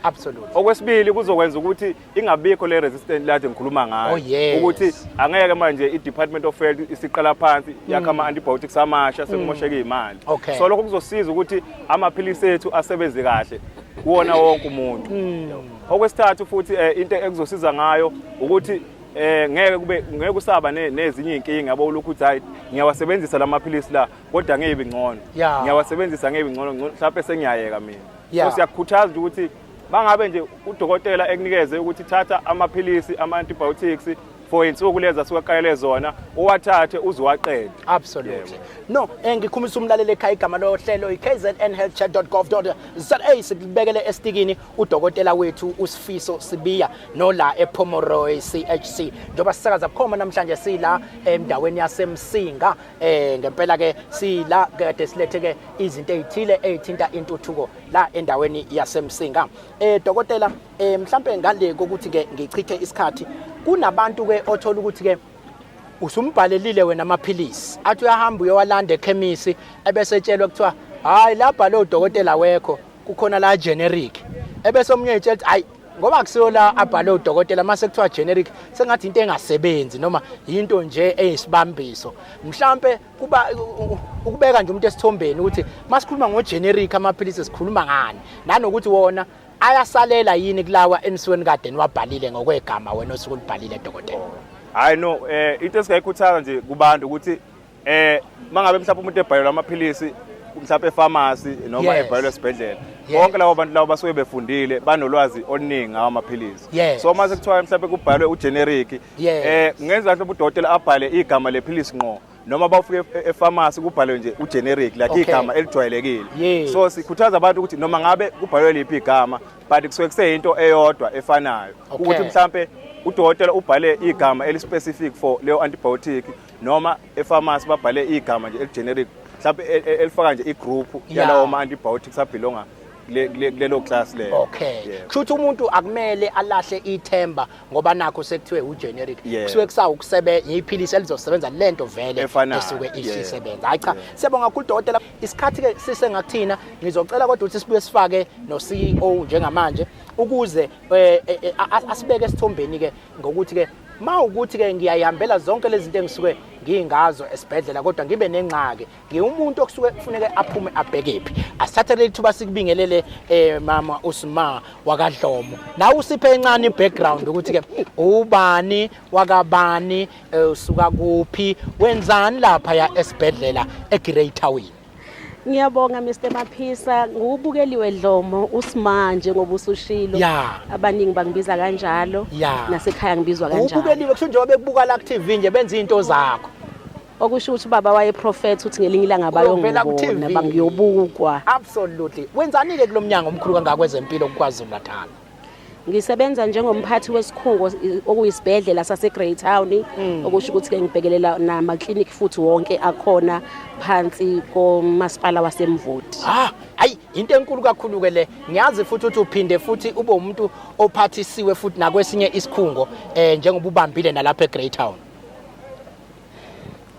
Speaker 3: Okwesibili, kuzokwenza ukuthi ingabikho le resistant lade ngikhuluma ngayo. Ukuthi angeke manje i-Department of Health isiqala phansi yakha ama-antibiotics amasha, sekumosheka iy'mali. So lokho kuzosiza ukuthi amaphilisi ethu asebenze kahle kuwona wonke umuntu. Okwesithathu futhi, into ekuzosiza ngayo ukuthi ngeke kube ngeke kusaba nezinye inkinga, yabo, lokhu uthi, "Hayi, ngiyawasebenzisa lamaphilisi la, kodwa ngeke ngcono. Ngiyawasebenzisa, ngeke ngcono, mhlawumbe sengiyayeka mina." So siyakukhuthaza ukuthi bangabe nje udokotela ekunikeze ukuthi thatha amaphilisi ama-antibiotics for insuku lezi asuke aqalele zona, uwathathe uze uwaqede.
Speaker 1: Absolutely. No, ngikhumisa umlaleli ekhaya, igama lohlelo iKZNhealthcare.gov.za, sikubekele estikini udokotela wethu uSifiso Sibiya nola ePomeroy CHC. Njengoba sisakaza bukhoma namhlanje sila endaweni yaseMsinga, ngempela ke sila kade silethe ke izinto ezithile ezithinta intuthuko la endaweni yaseMsinga. Dokotela, mhlambe ngale kokuthi ke ngichithe isikhathi, kunabantu ke othola ukuthi ke usumbhalelile wena amaphilisi, athi uyahamba uyowalanda ekhemisi, ebese etshelwa kuthiwa, "Hayi, lapha lo dokotela wekho, kukhona la generic." Ebese omunye etshela ukuthi, "Hayi, ngoba kusiyo la abhale udokotela, mase kuthiwa generic sengathi into engasebenzi noma into nje eyisibambiso." Mhlambe kuba ukubeka nje umuntu esithombeni ukuthi masikhuluma ngo-generic amaphilisi sikhuluma ngani, nanokuthi wona ayasalela yini kulawa enisuweni kade niwabhalile ngokwegama wena osuke ulibhalile, dokotela?
Speaker 3: Hayi, no, into esingayikhuthaza nje kubantu ukuthi mangabe mhlawumbe umuntu ebhalelwa amaphilisi mhlawumbe e-pharmacy noma ebhalelwa esibhedlela, bonke labo bantu labo basuke befundile, banolwazi oluningi ngawo amaphilisi. So mase kuthiwa mhlawumbe kubhalwe u-generic, kungenza mhlawumbe udokotela abhale igama lephilisi ngqo, noma bawufike e-pharmacy kubhalwe nje u-generic, like igama elijwayelekile. So sikhuthaza abantu ukuthi noma ngabe kubhalwe liphi igama, but kusuke kuseyinto eyodwa efanayo, ukuthi mhlambe udokotela ubhale igama eli-specific for leyo antibiotic, noma e-pharmacy babhale igama nje eli-generic, mhlawumbe elifaka nje i-group yalawo ma-antibiotics a-belonga kulelo class leyo.
Speaker 1: Kusho ukuthi umuntu akumele alahle ithemba ngoba nakho sekuthiwe u-generic. Kusuke kusawukusebe iphilisi elizosebenza lento vele
Speaker 3: Efanayo,
Speaker 1: esuke isisebenza. Hayi cha, siyabonga kakhulu, dokotela. Isikhathi ke sisengakuthina, ngizocela kodwa ukuthi sibuye sifake no CEO njengamanje ukuze asibeke esithombeni ke ngokuthi ke mawukuthi ke ngiyayihambela zonke lezi zinto engisuke ngingazo esibhedlela, kodwa ngibe nengxaki, ngiwumuntu okusuke kufuneke aphume abhekephi. Asithathe leli thuba sikubingelele, mama uSima wakaDlomo, nawe usiphe encane i-background ukuthi ke ubani wakabani, usuka kuphi, wenzani lapha ya esibhedlela eGreytown?
Speaker 5: Ngiyabonga, Mr Maphisa. Ngubukeliwe Dlomo usimanje ngoba usushilo. Abaningi bangibiza kanjalo. Nasekhaya ngibizwa kanjalo.
Speaker 1: Ubukeliwe, kusho njengoba bekubuka la ku TV nje, benza into zakho.
Speaker 5: Okusho ukuthi ubaba waye-prophet ukuthi ngelinye ilanga
Speaker 1: Uyovela ku
Speaker 5: bayongibona
Speaker 1: TV.
Speaker 5: bangiyobukwa.
Speaker 1: Absolutely. Wenzani ke kulomnyango omkhulu kangaka kwezempilo KwaZulu Natal?
Speaker 5: Ngisebenza njengomphathi wesikhungo okuyisibhedlela sase-Greytown, okusho ukuthi-ke ngibhekelela namaklinikhi futhi wonke akhona phansi komasipala waseMvoti.
Speaker 1: Ah, ayi, into enkulu kakhulu ke le. Ngiyazi futhi ukuthi uphinde futhi ube umuntu ophathisiwe futhi nakwesinye isikhungo, njengoba ubambile nalapha eGreytown.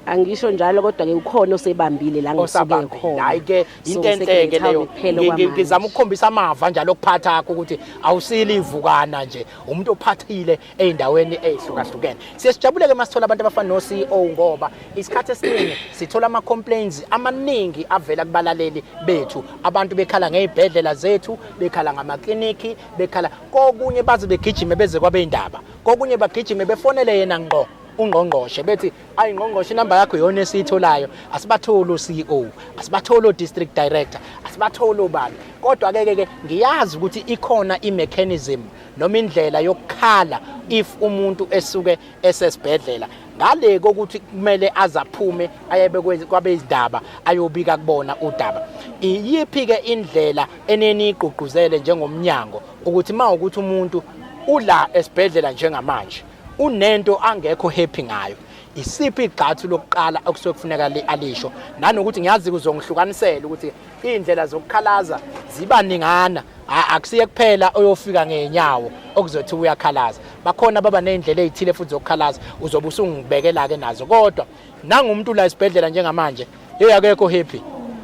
Speaker 5: Angisho njalo, kodwa-ke ukhona osebambile la ngisuke
Speaker 1: Osabambile.
Speaker 5: khona.
Speaker 1: Hayi ke,
Speaker 5: So,
Speaker 1: into enhle ke
Speaker 5: ngise-Greytown
Speaker 1: leyo.
Speaker 5: kuphela okwamanje.
Speaker 1: Ngizama ukukhombisa amava njalo okuphatha akho ukuthi awusili ivukana nje, umuntu ophathile ey'ndaweni ey'hlukahlukene. Siye sijabule-ke uma sithola abantu abafana no-CEO, ngoba isikhathi esiningi sithola ama-complaints amaningi avela kubalaleli bethu, abantu bekhala ngey'bhedlela zethu, bekhala ngamaklinikhi, bekhala kokunye baze begijime beze kwabey'ndaba, kokunye bagijime befonele yena ngqo ungqongqoshe, bethi, "Ayi ngqongqoshe, inamba yakho iyona esiyitholayo, asibatholi o-CEO, asibatholi o-district director, asibatholi obani." Kodwa ke ke ngiyazi ukuthi ikhona i-mechanism noma indlela yokukhala if umuntu esuke esesibhedlela, ngale kokuthi kumele aze aphume ayebe kwabezindaba ayobika kubona udaba. Iyiphi ke indlela eneniyigqugquzele njengomnyango ukuthi uma ukuthi umuntu Ula esibhedlela njengamanje unento angekho happy ngayo. Isiphi igxathu lokuqala okusuke kufuneka alisho? Nanokuthi ngiyazi kuzongihlukanisela ukuthi iy'ndlela zokukhalaza ziba ningana, akusiye kuphela oyofika ngeenyawo okuzothi uyakhalaza. Bakhona baba ney'ndlela ey'thile futhi zokukhalaza, uzobe usungibekela-ke nazo. Kodwa nangumuntu la esibhedlela njengamanje, hey, akekho happy,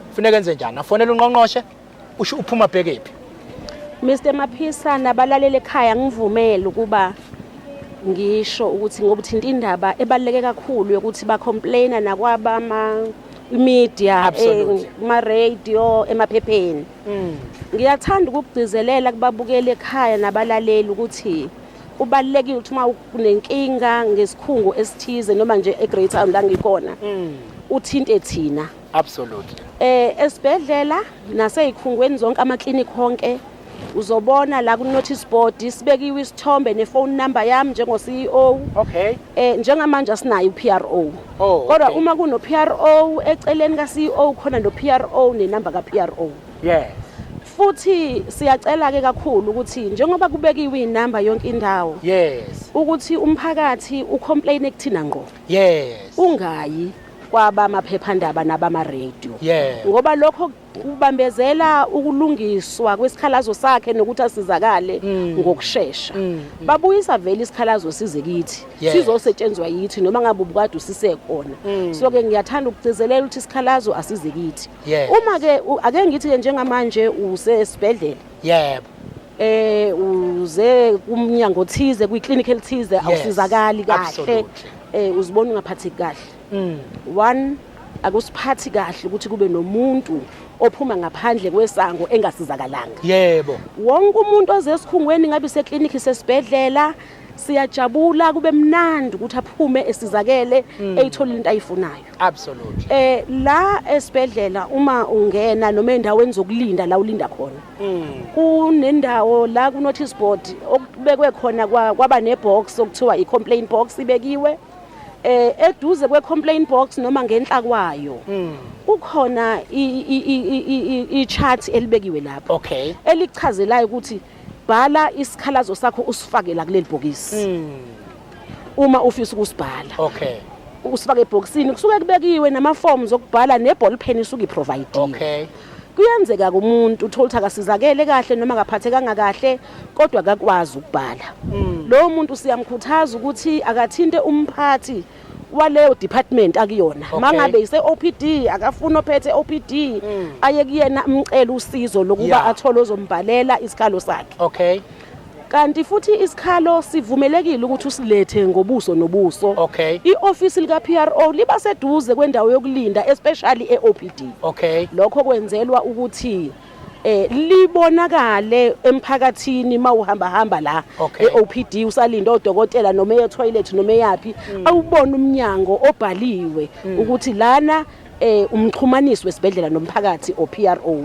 Speaker 1: kufuneka enze njani? Afonele ungqongqoshe? Usho uphuma bhekephi?
Speaker 5: Mr Maphisa nabalaleli ekhaya, ngivumele ukuba ngisho ukuthi ngoba uthinta indaba ebaluleke kakhulu yokuthi ba-complaina nakwabama media, kuma radio, emaphepheni. Ngiyathanda ukugcizelela kubabukeli ekhaya nabalaleli ukuthi kubalulekile ukuthi uma unenkinga ngesikhungo esithize noma nje eGreytown la ngikhona, uthinte thina. Esibhedlela naseyikhungweni zonke, ama-clinic honke, uzobona la ku-notice board sibekiwe isithombe ne-phone number yami njengo-CEO. Njengamanje asinayo u-PRO. Kodwa uma kuno PRO eceleni ka-CEO, khona no PRO nenamba ka-PRO. Futhi siyacela ke kakhulu ukuthi njengoba kubekiwe inamba yonke indawo, ukuthi umphakathi ucomplain ekuthina ngqo. Ungayi kwaba amaphephandaba nabama radio. Ngoba lokho kubambezela ukulungiswa kwesikhalazo sakhe nokuthi asizakale ngokushesha. Babuyisa vele isikhalazo size kithi. Sizosetshenzwa yithi noma ngabe ubukade usisekhona. So ke ngiyathanda ukugcizelela ukuthi isikhalazo asize kithi. Uma ke ake ngithi ke njengamanje usesibhedlela. Uze kumnyango othize, kwiclinic elithize, awusizakali kahle. Uzibona ungaphatheki kahle. One, akusiphathi kahle ukuthi kube nomuntu ophuma ngaphandle kwesango engasizakalanga. Wonke umuntu oze esikhungweni, ngabe iseklinikhi, sesibhedlela, siyajabula, kube mnandi ukuthi aphume esizakele, eyitholile into ayifunayo. La esibhedlela uma ungena noma endaweni zokulinda la ulinda khona, kunendawo la ku notice board okubekwe khona kwaba nebox okuthiwa i-complaint box ibekiwe. Eduze kwe-complaint box noma ngenhla kwayo kukhona i-chart elibekiwe lapho elichazelayo ukuthi bhala isikhalazo sakho usifake la kuleli bhokisi uma ufisa ukusibhala. Usifake ebhokisini, kusuke kubekiwe nama-forms okubhala ne-ball pen isuke iprovide. Kuyenzeka kumuntu uthola ukuthi akasizakele kahle noma akaphathekanga kahle kodwa akakwazi ukubhala. Lowo muntu siyamkhuthaza ukuthi akathinte umphathi waleyo department akuyona. Mangabe ise OPD, akafuna ophethe OPD, aye kuyena amcela usizo lokuba athole ozombhalela isikhalo sakhe. Kanti futhi isikhalo sivumelekile ukuthi usilethe ngobuso nobuso. I-ofisi lika PRO liba seduze kwendawo yokulinda, especially e-OPD. Lokho kwenzelwa ukuthi libonakale emphakathini mawuhamba hamba la e-OPD usalinda odokotela noma eye toilet noma eyapi, awubona umnyango obhaliwe ukuthi lana umxhumanisi wesibhedlela nomphakathi o PRO.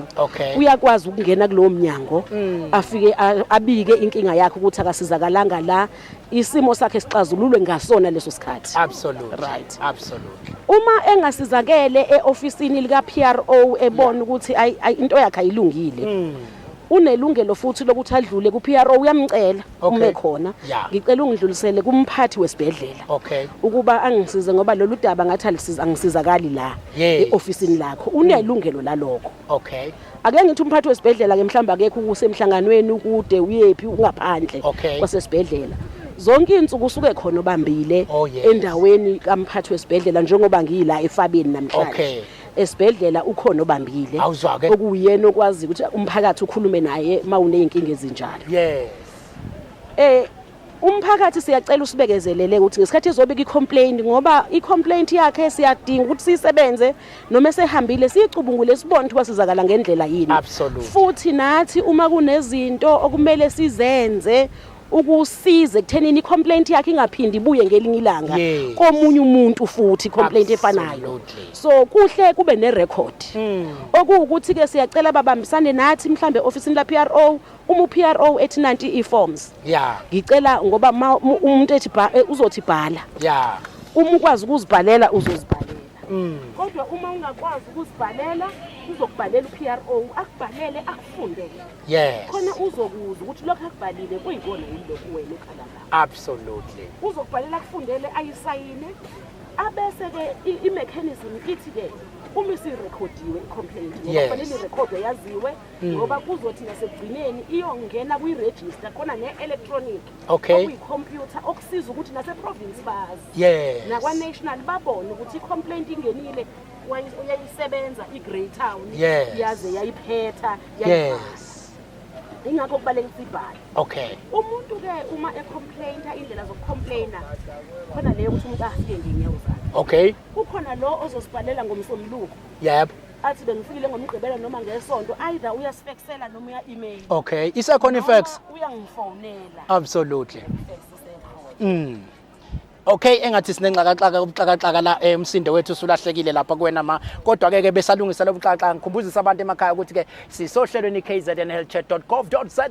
Speaker 5: Uyakwazi ukungena kulowo mnyango, afike abike inkinga yakhe ukuthi akasizakalanga la, isimo sakhe sixazululwe ngasona leso sikhathi. Uma engasizakele eofisini lika PRO, ebona ukuthi ay ay, into yakhe ayilungile, unelungelo futhi lokuthi adlule ku PRO, uyamcela ume khona, "Ngicela ungidlulisele kumphathi wesibhedlela ukuba angisize ngoba lolu daba ngathi alisiza, angisizakali la eofisini lakho." Unelungelo lalokho. Ake ngithi umphathi wesibhedlela ke mhlawumbe akekho, kusemhlanganweni, ukude, uyephi, ungaphandle kwasesibhedlela. Zonke insuku usuke khona obambile endaweni kamphathi wesibhedlela, njengoba ngiyila eFabeni namhlanje. Esibhedlela ukhona obambile
Speaker 1: Awuzwa-ke.
Speaker 5: okuyena okwazi ukuthi umphakathi ukhulume naye mawuneyinkinga ezinjalo. Umphakathi siyacela usibekezelele ukuthi ngesikhathi ezobika i-complaint, ngoba i-complaint yakhe siyadinga ukuthi siyisebenze noma esehambile, siyicubungule, sibone ukuthi wasizakala ngendlela yini. Futhi nathi uma kunezinto okumele sizenze ukusiza ekuthenini i-complaint yakhe ingaphindi ibuye ngelinye ilanga komunye umuntu futhi i-complaint efanayo. So kuhle kube ne-record. Okuwukuthi ke siyacela babambisane nathi mhlambe ofisini la PRO, uma u-PRO ethi nanti i-forms, ngicela ngoba umuntu ethi uzothi bhala, uma ukwazi ukuzibhalela uzozibhalela. Kodwa uma ungakwazi ukuzibhalela, uzokubhalela u-PRO, akubhalele, akufundele. Khona uzokuzwa ukuthi lokhu akubhalile kuyikona yini lokhu wena okhala ngakho. Uzokubhalela, akufundele, ayisayine, abese-ke i-mechanism ithi-ke uma isirekhodiwe i-complaint, ngoba kufanele irekhodwe, yaziwe, ngoba kuzothi nasekugcineni iyongena kwi-register khona ne-electronic, okuyikhompyutha, okusiza ukuthi nase-province bazi, nakwa-national babone ukuthi i-complaint ingenile, uyayisebenza i-Greytown, yaze yayiphetha, yayivala. Ingakho kubalulekile ukuthi ibhale. Umuntu-ke uma ecomplainta, indlela zokucomplaina khona leyo ukuthi umuntu afike ngey'nyawo zakhe. Kukhona lo ozosibhalela ngomsombuluko, athi bengifikile ngomgqibelo noma ngesonto, either uyasifekisela noma uya-email.
Speaker 1: Okay, isekhona i-fax?
Speaker 5: Noma uyangifonela. I-fax isekhona.
Speaker 1: Okay, engathi sinenxakaxaka, ubuxakaxaka la, umsindo wethu usulahlekile lapha kuwena ma. Kodwa ke ke besalungisa lobuxakaxaka, ngikhumbuzisa abantu emakhaya ukuthi ke sisohlelweni kznhealthchat.gov.za,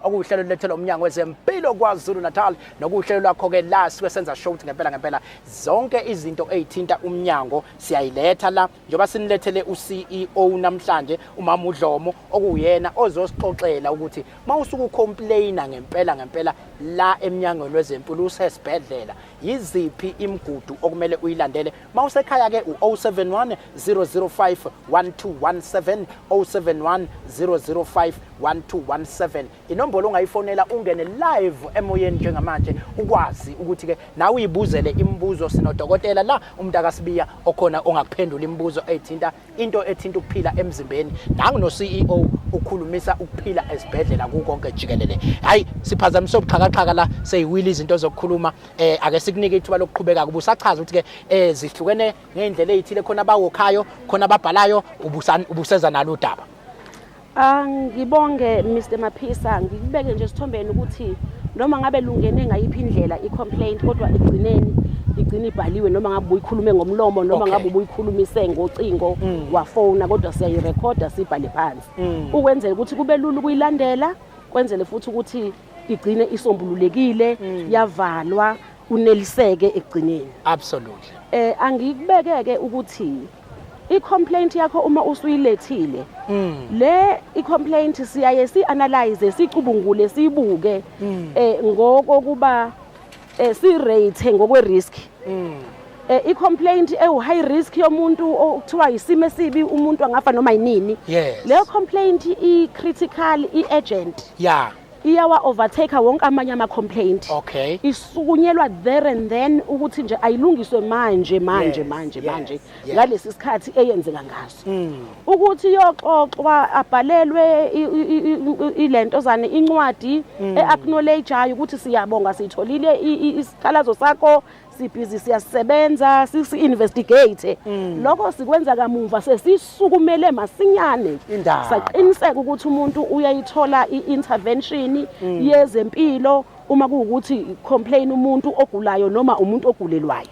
Speaker 1: okuwuhlelo lethelwa umnyango wezempilo KwaZulu Natal, nokuhlelo lwakho ke la sike senza show ukuthi ngempela ngempela zonke izinto ezithinta umnyango siyayiletha la, njengoba sinilethele uCEO namhlanje, umama uDlomo, okuyena ozosixoxela ukuthi mawusuku complaina ngempela ngempela la eminyangweni wezempilo usesibhedlela, yiziphi imigudu okumele uyilandele. Mawusekhaya ke u-071 005 1217, 071 005 1217, inombolo ongayifonela ungene live emoyeni njengamanje, ukwazi ukuthi ke nawe uyibuzele imibuzo. Sinodokotela la, umuntu akasibiya okhona ongakuphendula imibuzo ethinta into ethinta ukuphila emzimbeni, nangu no CEO ukhulumisa ukuphila esibhedlela kukonke jikelele. Hayi, siphazamise ubuxhakaxhaka la, seyiwile izinto zokukhuluma. Ake sikunike ithuba lokuqhubeka kuba usachaza ukuthi ke zihlukene ngeindlela ezithile, khona abawokhayo, khona ababhalayo, ubuseza nalo udaba.
Speaker 5: Angibonge, Mr Maphisa, ngikubeke nje esithombeni ukuthi noma ngabe lungene ngayiphi indlela i-complaint, kodwa ekugcineni igcina ibhaliwe, noma ngabe ubuyikhulume ngomlomo, noma ngabe ubuyikhulumise ngocingo, wafona, kodwa siyayirekhoda, sibhale phansi ukwenzela ukuthi kube lula ukuyilandela, kwenzele futhi ukuthi igcine isombululekile, yavalwa, uneliseke ekugcineni. Angikubekeke ukuthi i-complaint yakho uma usuyilethile, le i-complaint siyaye si-analyze, sicubungule, sibuke ngokokuba si-rate ngokwe-risk. I-complaint ewu-high risk yomuntu okuthiwa isimo esibi, umuntu angafa noma yinini, leyo complaint i-critical, i-urgent, iyawa overtake wonke amanye ama-complaint. Isukunyelwa there and then ukuthi nje ayilungiswe manje manje, manje manje, ngalesi sikhathi eyenzeka ngaso, ukuthi yoxoxwa, abhalelwe ilentozane, incwadi e-acknowledgeayo ukuthi siyabonga, siyitholile isikhalazo sakho, sibhizi, siyasebenza, sisi-investigate. Lokho sikwenza kamuva sesisukumele masinyane,
Speaker 1: Indaba.
Speaker 5: saqiniseka ukuthi umuntu uyayithola i-intervention yezempilo, uma kuwukuthi complain umuntu ogulayo noma umuntu ogulelwayo.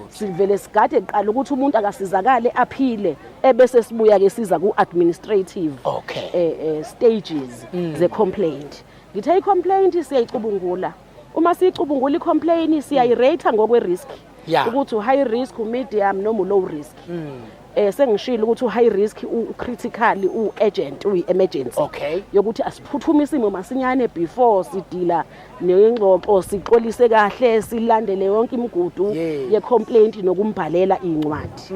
Speaker 5: Sivele sigade kuqala ukuthi umuntu akasizakale, aphile, ebese sibuya ke siza ku-administrative stages ze-complaint. Ngithe i-complaint siyayicubungula. Uma siyicubungula i-complaint, siyayirate ngokwe-risk, ukuthi u-high risk, u-medium noma u-low risk. Sengishilo ukuthi u-high risk, u-critical, u-urgent, uyi-emergency yokuthi asiphuthume isimo masinyane before sidila nengxoxo, sixolise kahle, silandele yonke imigudu ye-complaint nokumbhalela iy'ncwadi.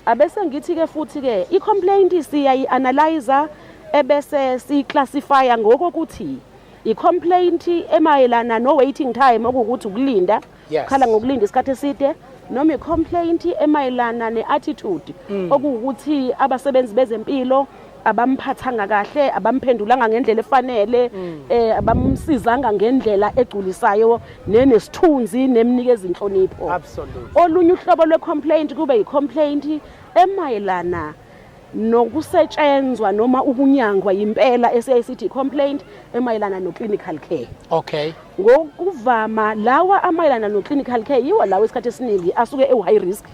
Speaker 5: Abese ngithi-ke futhi-ke i-complaint siyayi-analyza, ebese siyiclassifya ngokokuthi i-complaint emayelana no-waiting time, okuwukuthi ukulinda, khala ngokulinda isikhathi eside, noma i-complaint emayelana ne-attitude, okuwukuthi abasebenzi bezempilo abamphathanga kahle, abamphendulanga ngendlela efanele, abamsizanga ngendlela egculisayo nenesithunzi nemnikeza inhlonipho. Olunye uhlobo lwe-complaint kube i-complaint emayelana nokusetshenzwa noma ukunyangwa impela, esiyayisithi i-complaint emayelana no-clinical care. Ngokuvama lawa amayelana no-clinical care yiwo lawo isikhathi esiningi asuke ewu-high risk,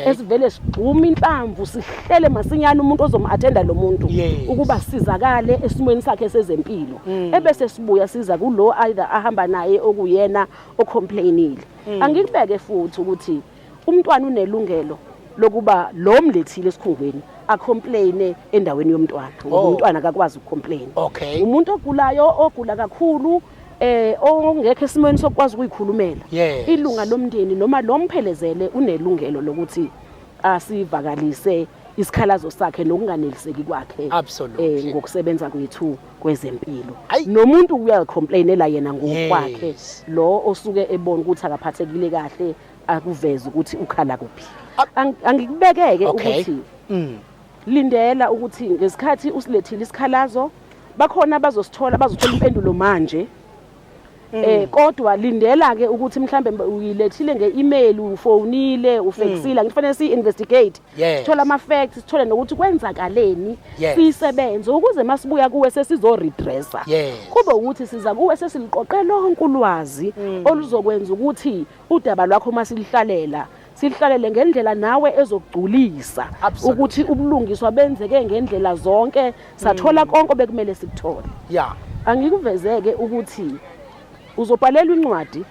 Speaker 5: esivele sigxuma inhlamvu, sihlele masinyane umuntu ozom-attenda lo muntu ukuba sizakale esimweni sakhe sezempilo, ebese sibuya siza kulo either ahamba naye okuyena ocomplainile. Angikubeke futhi ukuthi umntwana unelungelo Lokuba lo mlethile esikhungweni acomplaine endaweni yomntwana ngoba umntwana akakwazi ukucomplain. Umuntu ogulayo, ogula kakhulu, ongekho esimweni sokwazi ukuyikhulumela, ilunga lomndeni noma lo mphelezele unelungelo lokuthi asivakalise isikhalazo sakhe nokunganeliseki kwakhe ngokusebenza kwethu kwezempilo. Nomuntu uyacomplainela yena ngokwakhe, lo osuke ebona ukuthi akaphathekile kahle, akuveze ukuthi ukhala kuphi. Angikubekeke ukuthi lindela ukuthi ngesikhathi usilethile isikhalazo, bakhona abazosithola, bazothola impendulo manje, kodwa lindela ke ukuthi mhlambe uyilethile nge-email, ufonile, ufexile, ngifanele si-investigate, sithole ama-facts, sithole nokuthi kwenzakaleni, siyisebenze ukuze masibuya kuwe sesizo-redressa, kube ukuthi siza kuwe sesiliqoqe lonke ulwazi oluzokwenza ukuthi udaba lwakho masilihlalela, silihlalele ngendlela nawe ezokugculisa, ukuthi ubulungiswa benzeke ngendlela zonke, sathola konke bekumele sikuthole. Angikuvezeke ukuthi uzobhalelwa incwadi,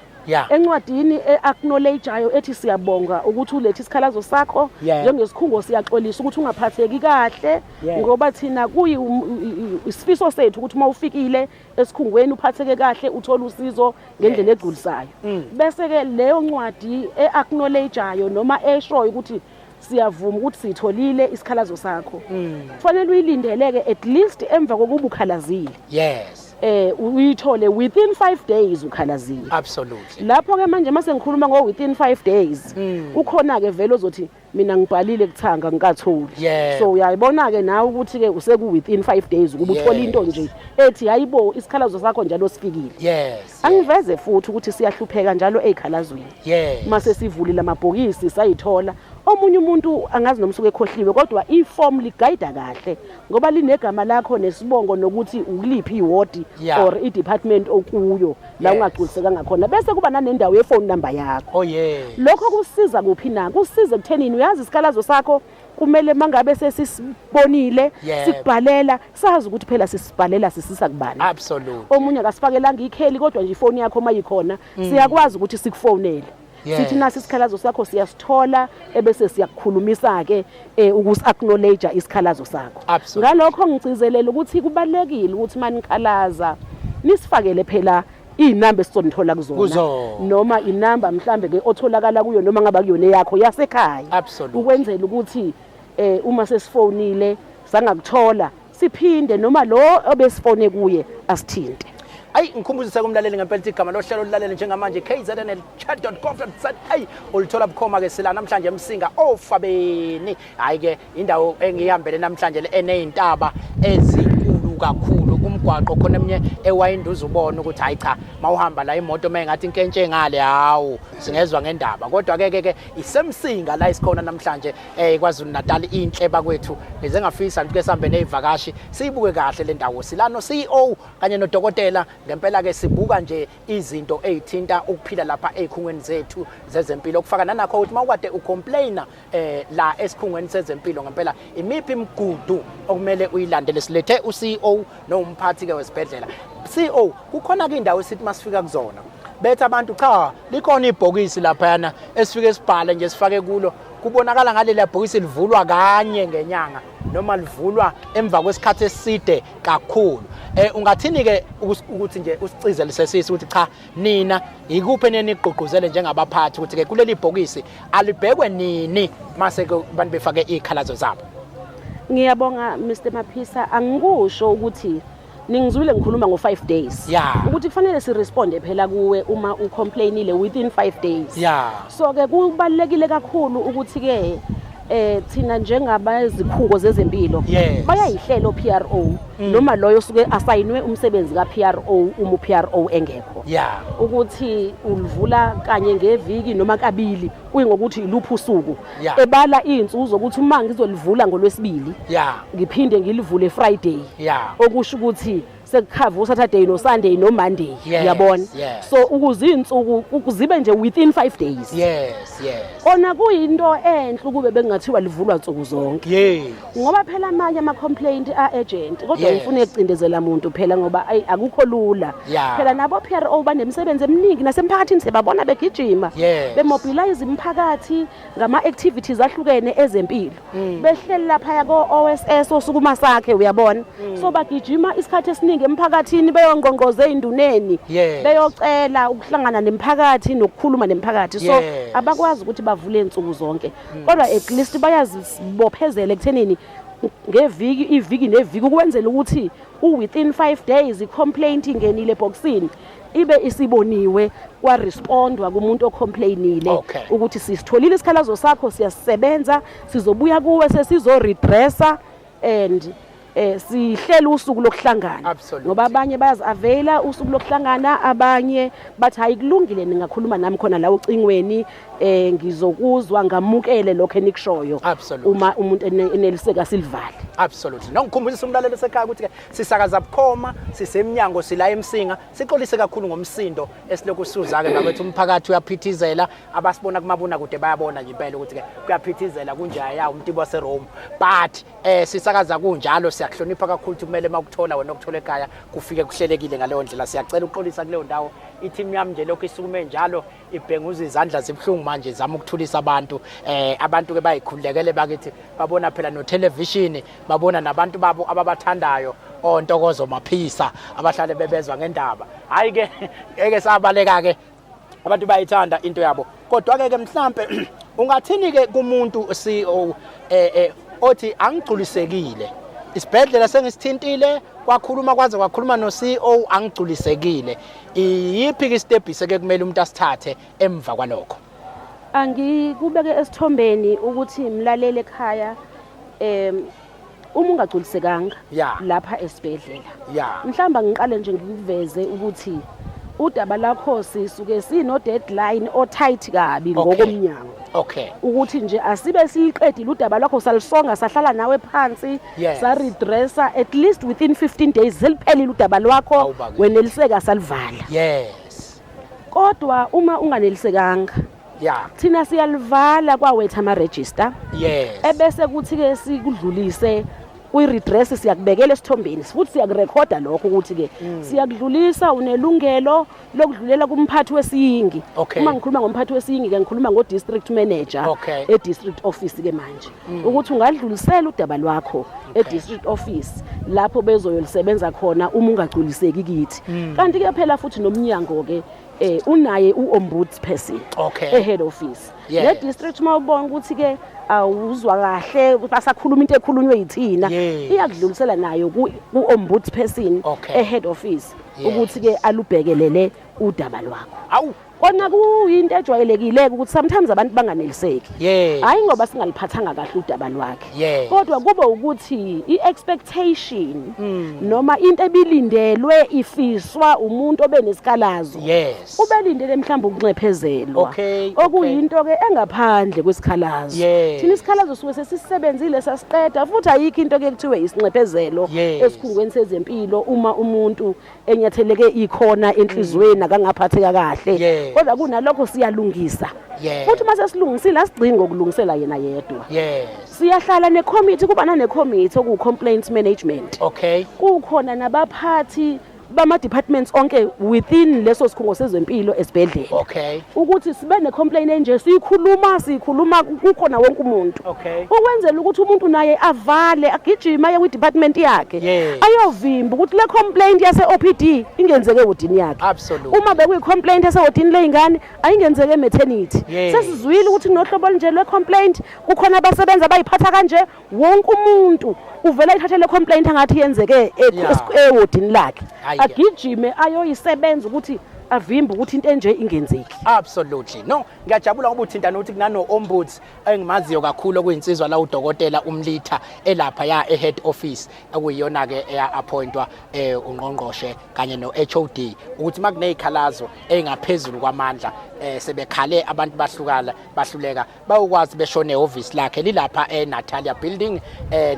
Speaker 5: encwadini e-acknowledgeayo ethi siyabonga ukuthi ulethe isikhalazo sakho, njengesikhungo siyaxolisa ukuthi ungaphatheki kahle, ngoba thina kuyi isifiso sethu ukuthi uma ufikile esikhungweni uphatheke kahle, uthole usizo ngendlela egculisayo. Bese ke leyo ncwadi e-acknowledgeayo noma eshoyo ukuthi siyavuma ukuthi sitholile isikhalazo sakho, kufanele uyilindeleke at least emva kokuba ukhalazile, uyithole within 5 days ukhalazile. Lapho ke manje mase ngikhuluma ngo within 5 days, ukhona ke vele ozothi mina ngibhalile kuthanga ngikatholi. So uyayibona ke nawe ukuthi ke useku within 5 days ukuba uthole into nje ethi hayibo, isikhalazo sakho njalo sifikile. Angiveze futhi ukuthi siyahlupheka njalo ezikhalazweni. Mase sivulile amabhokisi sayithola, omunye umuntu angazi noma usuke ekhohliwe, kodwa iform ligayida kahle ngoba linegama lakho nesibongo nokuthi ukuliphi iward or i-department okuyo la ungagculisekanga khona, bese kuba nanendawo ye-phone number yakho.
Speaker 1: Oh yes.
Speaker 5: Lokho kusiza kuphi na? Kusiza ekuthenini uyazi isikhalazo sakho kumele mangabe sesisibonile, sikubhalela, sazi ukuthi phela sisibhalela sisisa kubani. Omunye akasifakelanga ikheli, kodwa nje ifoni yakho mayikhona siyakwazi ukuthi sikufonele, sithi nasi isikhalazo sakho siyasithola, ebese siyakukhulumisa ke ukusi-acknowledge isikhalazo sakho. Ngalokho ngigcizelela ukuthi kubalekile ukuthi manikhalaza nisifakele phela inamba esizonithola kuzona, noma inamba mhlambe ke otholakala kuyo noma ngaba kuyona yakho yasekhaya, ukwenzela ukuthi uma sesifonile sangakuthola siphinde noma lo obesifone kuye asithinte.
Speaker 1: Ayi, ngikhumbuzise kumlaleli ngempela ukuthi igama lohlelo olulalele njengamanje kznlchat.gov.za, ulithola bukhoma ke. Sila namhlanje eMsinga ofabeni. Hayi ke, indawo engihambele namhlanje le eneyintaba ezinkulu kakhulu, umgwaqo khona eminye ewayinduza, ubona ukuthi hayi cha, mawuhamba la imoto mayingathi inkentshe ngale, hawu, singezwa ngendaba. Kodwa ke ke iseMsinga la isikhona namhlanje, KwaZulu Natal, inhle bakwethu. Ngize ngafisa nje sihambe nezivakashi siyibuke kahle le ndawo. Silano CEO kanye nodokotela. Ngempela ke sibuka nje izinto ezithinta ukuphila lapha ezikhungweni zethu zezempilo, okufaka nanakho ukuthi mawukade ucomplaina la esikhungweni sezempilo, ngempela imiphi imigudu okumele uyilandele. Silethe uCEO nomphathi ke wesibhedlela. CEO, kukhona ke indawo esithi masifika kuzona bethi abantu cha, likhona ibhokisi laphayana esifike sibhale nje sifake kulo, kubonakala ngaleli bhokisi livulwa kanye ngenyanga noma livulwa emva kwesikhathi eside kakhulu. Ungathini ke ukuthi nje usicizele sesisi ukuthi cha, nina ikuphi enigqugquzele njengabaphathi ukuthi ke kuleli bhokisi alibhekwe nini mase ke abantu befake izikhalazo zabo?
Speaker 5: Ngiyabonga, Mr Maphisa. Angikusho ukuthi ningizwile ngikhuluma ngo-5 days, ukuthi kufanele siresponde phela kuwe uma ucomplainile within 5 days. So ke kubalekile kakhulu ukuthi ke thina njengabazikhungo zezempilo, bayayihlelo PRO noma loyo osuke asayinwe umsebenzi ka PRO uma uPRO engekho, ukuthi ulivula kanye ngeviki noma kabili, kuyingokuthi iluphi usuku, ebala iy'nsuku ukuthi uma ngizolivula ngolwesibili, ngiphinde ngilivule Friday, okusho ukuthi Sekukhava uSaturday no Sunday no Monday, uyabona? So ukuze izinsuku zibe nje within 5 days.
Speaker 1: Yes.
Speaker 5: Kona kuyinto enhle ukube bengathiwa livulwa nsuku zonke. Ngoba phela amanye ama complaint a urgent, kodwa ngifuna ukucindezela umuntu phela ngoba ayi akukho lula. Phela nabo PRO banemsebenzi eminingi nasemphakathini, sebabona begijima. Bemobilize imphakathi ngama activities ahlukene ezempilo. Behleli lapha ko OSS osukuma sakhe, uyabona? So bagijima isikhathi esiningi emphakathini beyongqongqoza ezinduneni. Beyocela ukuhlangana nemphakathi nokukhuluma nemphakathi. So abakwazi ukuthi bavule insuku zonke. Kodwa at least bayazibophezela ekuthenini ngeviki, iviki neviki, ukwenzela ukuthi within 5 days i-complaint ingenile eboxini ibe isiboniwe, kwarespondwa kumuntu ocomplainile ukuthi sisitholile isikhalazo sakho, siyasebenza, sizobuya kuwe sesizo-redressa and sihlela usuku lokuhlangana. Ngoba abanye bayazi-availa usuku lokuhlangana, abanye bathi hayi kulungile, ningakhuluma nami khona la ocingweni, ngizokuzwa ngamukele lokho enikushoyo. Uma umuntu eneliseka silivale.
Speaker 1: Absolutely. Nongikhumbulisa umlaleli osekhaya ukuthi ke sisakaza bukhoma, sisemnyango, sila eMsinga. Sixolise kakhulu ngomsindo esilokhu siuza ke bakwethu, umphakathi uyaphithizela, abasibona kumabona kude bayabona nje impela ukuthi ke kuyaphithizela kunjaya umtibo waseRome. But sisakaza kunjalo, siyakuhlonipha kakhulu ukuthi kumele makuthola wena okuthola ekhaya kufike kuhlelekile ngaleyo ndlela. Siyacela ukuxolisa kuleyo ndawo. I-team yami nje lokhu isukume njalo ibhenguza izandla zibuhlungu manje zama ukuthulisa abantu. Abantu ke bayikhululekele bakithi, babona phela no television, babona nabantu babo ababathandayo, oNtokozo Maphisa abahlale bebezwa ngendaba. Hayi ke ngeke sabaleka ke, abantu bayithanda into yabo. Kodwa ke mhlambe ungathini ke kumuntu CEO othi angigculisekile, isibhedlela sengisithintile, kwakhuluma kwaze kwakhuluma no CEO, angigculisekile, iyiphi ke istep ke kumele umuntu asithathe emva kwalokho?
Speaker 5: Angikubeke esithombeni ukuthi mlalele ekhaya, uma ungagculisekanga lapha esibhedlela, mhlamba ngiqale nje ngikuveze ukuthi udaba lakho sisuke sino deadline o tight kabi ngokomnyango. Ukuthi nje asibe siliqedile udaba lwakho, salisonga, sahlala nawe phansi, sa redressa at least within 15 days seliphelile udaba lwakho, weneliseka, salivala. Kodwa uma unganelisekanga, thina siyalivala kwawethu ama register. Ebese kuthi ke sikudlulise kwi-redress, siyakubekela esithombeni futhi siyakurekhoda lokho ukuthi ke siyakudlulisa, unelungelo lokudlulela kumphathi wesiyingi. Uma ngikhuluma ngomphathi wesiyingi ke ngikhuluma ngo-district manager e-district office ke manje, ukuthi ungadlulisela udaba lwakho e-district office lapho bezoyolisebenza khona uma ungagculiseki kithi. Kanti ke phela futhi nomnyango ke unaye u-ombudsperson e-head office. Le district uma ubona ukuthi ke awuzwa kahle, basakhuluma into ekhulunywe yithina, iyakudlulisela nayo ku-ombudsperson e-head office ukuthi ke alubhekelele udaba lwakho. Kona kuyinto ejwayelekile ukuthi sometimes abantu banganeliseki. Hayi ngoba singaliphathanga kahle udaba lwakhe. Kodwa kube ukuthi i-expectation noma into ebilindelwe ifiswa umuntu obenesikhalazo. Ubelindele mhlawumbe ukunxephezelwa. Okuyinto ke engaphandle kwesikhalazo. Thina isikhalazo suke sesisebenzile sasiqeda, futhi ayikho into ke kuthiwe isinxephezelo esikhungweni sezempilo uma umuntu enyatheleke ikhona enhlizweni akangaphatheka kahle. Kodwa kunalokho siyalungisa. Futhi uma sesilungisile asigcini ngokulungisela yena yedwa. Siyahlala necommittee, kuba nanecommittee oku complaints management. Kukhona nabaphathi bama departments onke within leso sikhungo sezempilo esibhedlela. Ukuthi sibe ne complaint enje siyikhuluma kukhona wonke umuntu. Ukwenzela ukuthi umuntu naye avale agijime aye kwi department yakhe. Ayovimba ukuthi le complaint yase OPD ingenzeke ewodini yakhe. Uma bekuyi complaint yase wodini lezingane ayingenzeke e maternity. Sesizwile ukuthi kunohlobo olunje lwe complaint, kukhona abasebenza abayiphatha kanje, wonke umuntu uvela ayithathe le complaint angathi yenzeke ewodini lakhe, agijime ayoyisebenza ukuthi Avimbe ukuthi into enje ingenzeki.
Speaker 1: Absolutely. No, ngiyajabula ngoba uthinta nokuthi kunano ombuds engimaziyo kakhulu, okuyinsizwa la, udokotela uMlitha, elapha ya e-head office, okuyiyona ke eya-appointwa ungqongqoshe kanye no-HOD, ukuthi makunezikhalazo engaphezulu kwamandla, sebekhale abantu, bahlukala bahluleka, bayokwazi beshone ehhovisi lakhe lilapha eNatalia Building.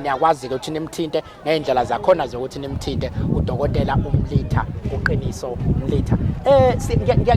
Speaker 1: Niyakwazi ke ukuthi nimthinte ngezindlela zakhona zokuthi nimthinte udokotela uMlitha, uqiniso Mlitha.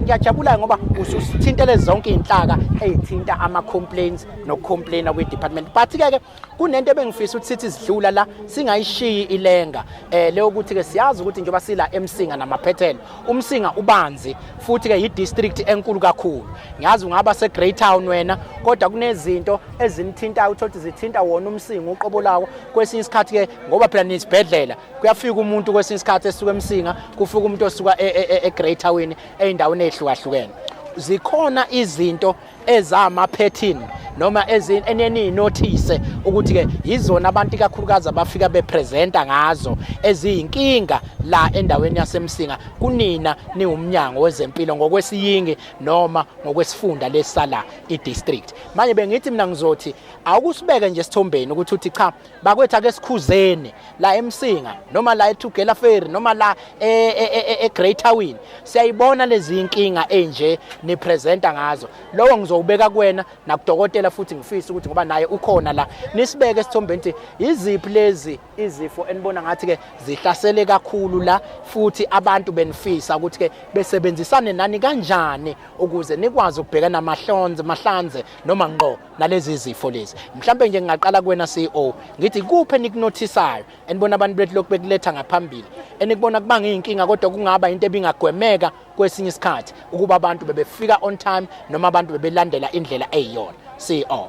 Speaker 1: Ngiyajabula ngoba ususithintele zonke inhlaka ezithinta ama complaints nokucomplaina kwi department, but ke kunento ebengifisa ukuthi sithi sidlula la singayishiyi ilenga, leyo ukuthi ke siyazi ukuthi njengoba sila eMsinga namaphethelo, uMsinga ubanzi futhi ke i-district enkulu kakhulu. Ngiyazi ungaba se Greytown wena, kodwa kunezinto ezinithintayo, uthola ukuthi zithinta wona uMsinga uqobo lawo kwesinye isikhathi ke, ngoba phela nisibhedlela, kuyafika umuntu kwesinye isikhathi esuka eMsinga, kufika umuntu osuka eGreytown, ey'ndaweni ey'hlukahlukene. Zikhona izinto ezama-pattern noma eneniyinothise ukuthi-ke yizona abantu ikakhulukazi abafika bepresenta ngazo eziyinkinga la endaweni yaseMsinga kunina niwumnyango wezempilo ngokwesiyingi noma ngokwesifunda lesala i-district? Manje bengithi mina ngizothi awukusibeke nje esithombeni ukuthi uthi, cha bakwethu, ake sikhuzeni la eMsinga noma la eTugela Ferry noma la eGreytown, siyayibona lezi inkinga enje nipresenta ngazo. Lowo ngizowubeka kuwena nakudokotela futhi, ngifisa ukuthi ngoba naye ukhona la, nisibeke esithombeni ukuthi iziphi lezi izifo enibona ngathi ke zihlasele kakhulu la, futhi abantu benifisa ukuthi ke besebenzisane nani kanjani ukuze nikwazi ukubhekana amahlonze mahlanze noma ngqo nalezi zifo lezi. Mhlambe nje ngingaqala kuwena CEO, ngithi kuphi enikunothisayo enibona abantu bethu lokhu bekuletha ngaphambili, enikubona kubanga iy'nkinga, kodwa kungaba into ebingagwemeka kwesinye isikhathi ukuba abantu bebefika on time noma abantu bebelandela indlela eyiyona, CEO?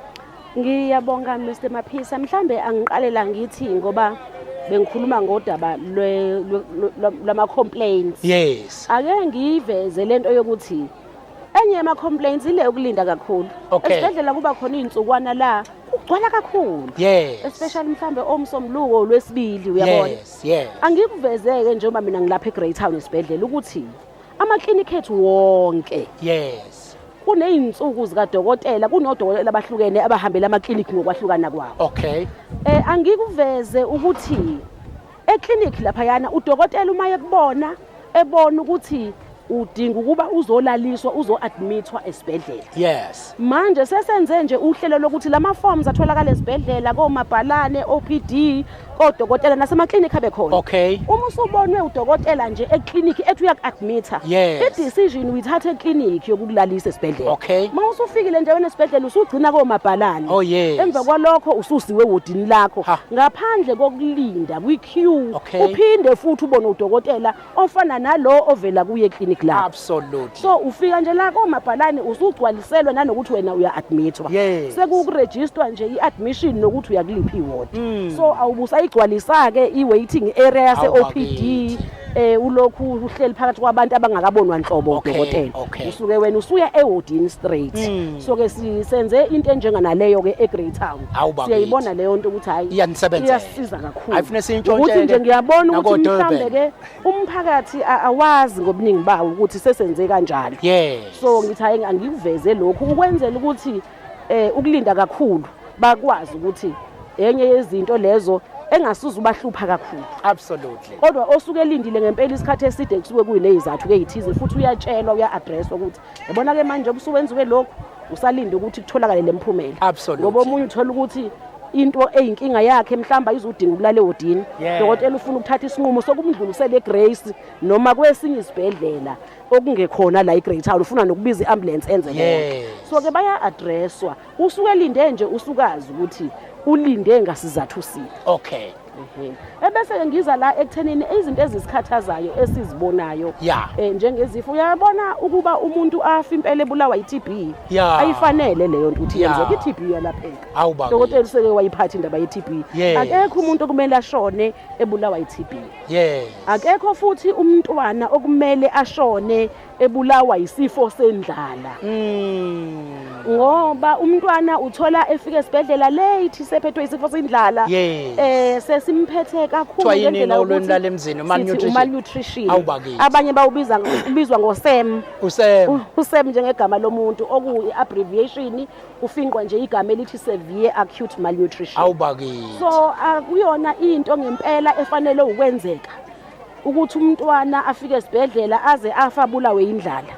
Speaker 5: Ngiyabonga, Mr Maphisa. Mhlambe angiqalela ngithi ngoba bengikhuluma ngodaba lwama complaints. Ake ngiyiveze lento yokuthi enye yama complaints ile yokulinda kakhulu. Esibhedlela kuba khona izinsukwana la kugcwala kakhulu. Especially mhlambe omsombuluko, lwesibili, uyabona.
Speaker 1: yes.
Speaker 5: Angikuvezeke njengoba mina ngilapha eGreytown esibhedlela ukuthi amaklinikhi ethu wonke kuney'nsuku zikadokotela, kunodokotela abahlukene abahambela amaklinikhi ngokwahlukana kwawo. Angikuveze ukuthi eklinikhi laphayana udokotela uma ekubona, ebona ukuthi udinga ukuba uzolaliswa, uzo-admithwa esibhedlela. Manje sesenze nje uhlelo lokuthi lama forms atholakala esibhedlela komabhalane, OPD, kodokotela nasemaklinikhi abe khona. Uma usubonwe udokotela nje eklinikhi ethi uyaku-admitha, i-decision uyithatha eklinikhi yokukulalisa esibhedlela. Uma usufikile nje wena esibhedlela, usugcina komabhalane. Emva kwalokho ususiwe ewodini lakho ngaphandle kokulinda kwi-queue. Uphinde futhi ubone udokotela ofana nalo ovela kuye eklinikhi lakho. So ufika nje la komabhalane usugcwaliselwa nanokuthi wena uya-admithwa. Sekukurejistwa nje i-admission nokuthi uyakuliphi iward. So awubusayigcwalisa-ke i-waiting area yase-OPD,
Speaker 1: Bakithi.
Speaker 5: Ulokhu uhleli phakathi kwabantu abangakabonwa nhlobo udokotela. Usuke wena usuya ewodini straight. So ke senze into enjenganaleyo-ke eGreytown.
Speaker 1: Awu, bakithi.
Speaker 5: Siyayibona leyo nto ukuthi hhayi,
Speaker 1: Iyanisebenzela.
Speaker 5: iyasisiza kakhulu.
Speaker 1: Hayi, funeka siyintshontshele
Speaker 5: Ukuthi nje ngiyabona ukuthi
Speaker 1: nako-Durban.
Speaker 5: mhlambe ke umphakathi awazi ngobuningi bawo ukuthi sesenze kanjalo. So ngithi hayi, angikuveze lokhu ukwenzela ukuthi ukulinda kakhulu bakwazi ukuthi enye yezinto lezo engasuza ubahlupha kakhulu. Kodwa osuke elindile ngempela isikhathi eside kusuke kuyinezizathu ke ezithize, futhi uyatshelwa, uya-addresswa ukuthi yabona ke manje obusuwenziwe lokhu, usalinde ukuthi kutholakale lemphumela. Ngoba omunye uthola ukuthi into eyinkinga yakhe mhlawumbe ayizudinga ukulala ewodini. Dokotela ufuna ukuthatha isinqumo sokumdlulisela eGrace noma kwesinye isibhedlela okungekhona la eGreytown, ufuna nokubiza i-ambulance enze konke. So ke baya-addresswa. Usuke elinde nje, usukazi ukuthi ulinde ngasizathu siphi. Ebese ke ngiza la ekuthenini izinto ezisikhathazayo esizibonayo njengezifo, uyabona ukuba umuntu afa impela ebulawa i-TB. Ayifanele leyo nto ukuthi yenzeke. I-TB iyalapheka.
Speaker 1: Awu, bakithi.
Speaker 5: Dokotela useke wayiphatha indaba ye-TB. Akekho umuntu okumele ashone ebulawa i-TB. Akekho futhi umntwana okumele ashone. Ebulawa isifo sendlala. Ngoba umntwana uthola efika esibhedlela late, sephethwe isifo sendlala. Sesimphethe kakhulu.
Speaker 1: Kuthiwa yini
Speaker 5: ngendlela
Speaker 1: ngolwimi
Speaker 5: yokuthi
Speaker 1: lwale emzini,
Speaker 5: sithi
Speaker 1: malnutrition?
Speaker 5: Malnutrition.
Speaker 1: Awubakithi.
Speaker 5: Abanye bawubiza ubizwa ngoSEM.
Speaker 1: Usem.
Speaker 5: USEM njengegama lomuntu, okuyi abbreviation, ufinqwa nje igama elithi severe acute malnutrition.
Speaker 1: Awubakithi.
Speaker 5: So akuyona into ngempela efanele ukwenzeka ukuthi umntwana afike esibhedlela aze afa abulawe indlala.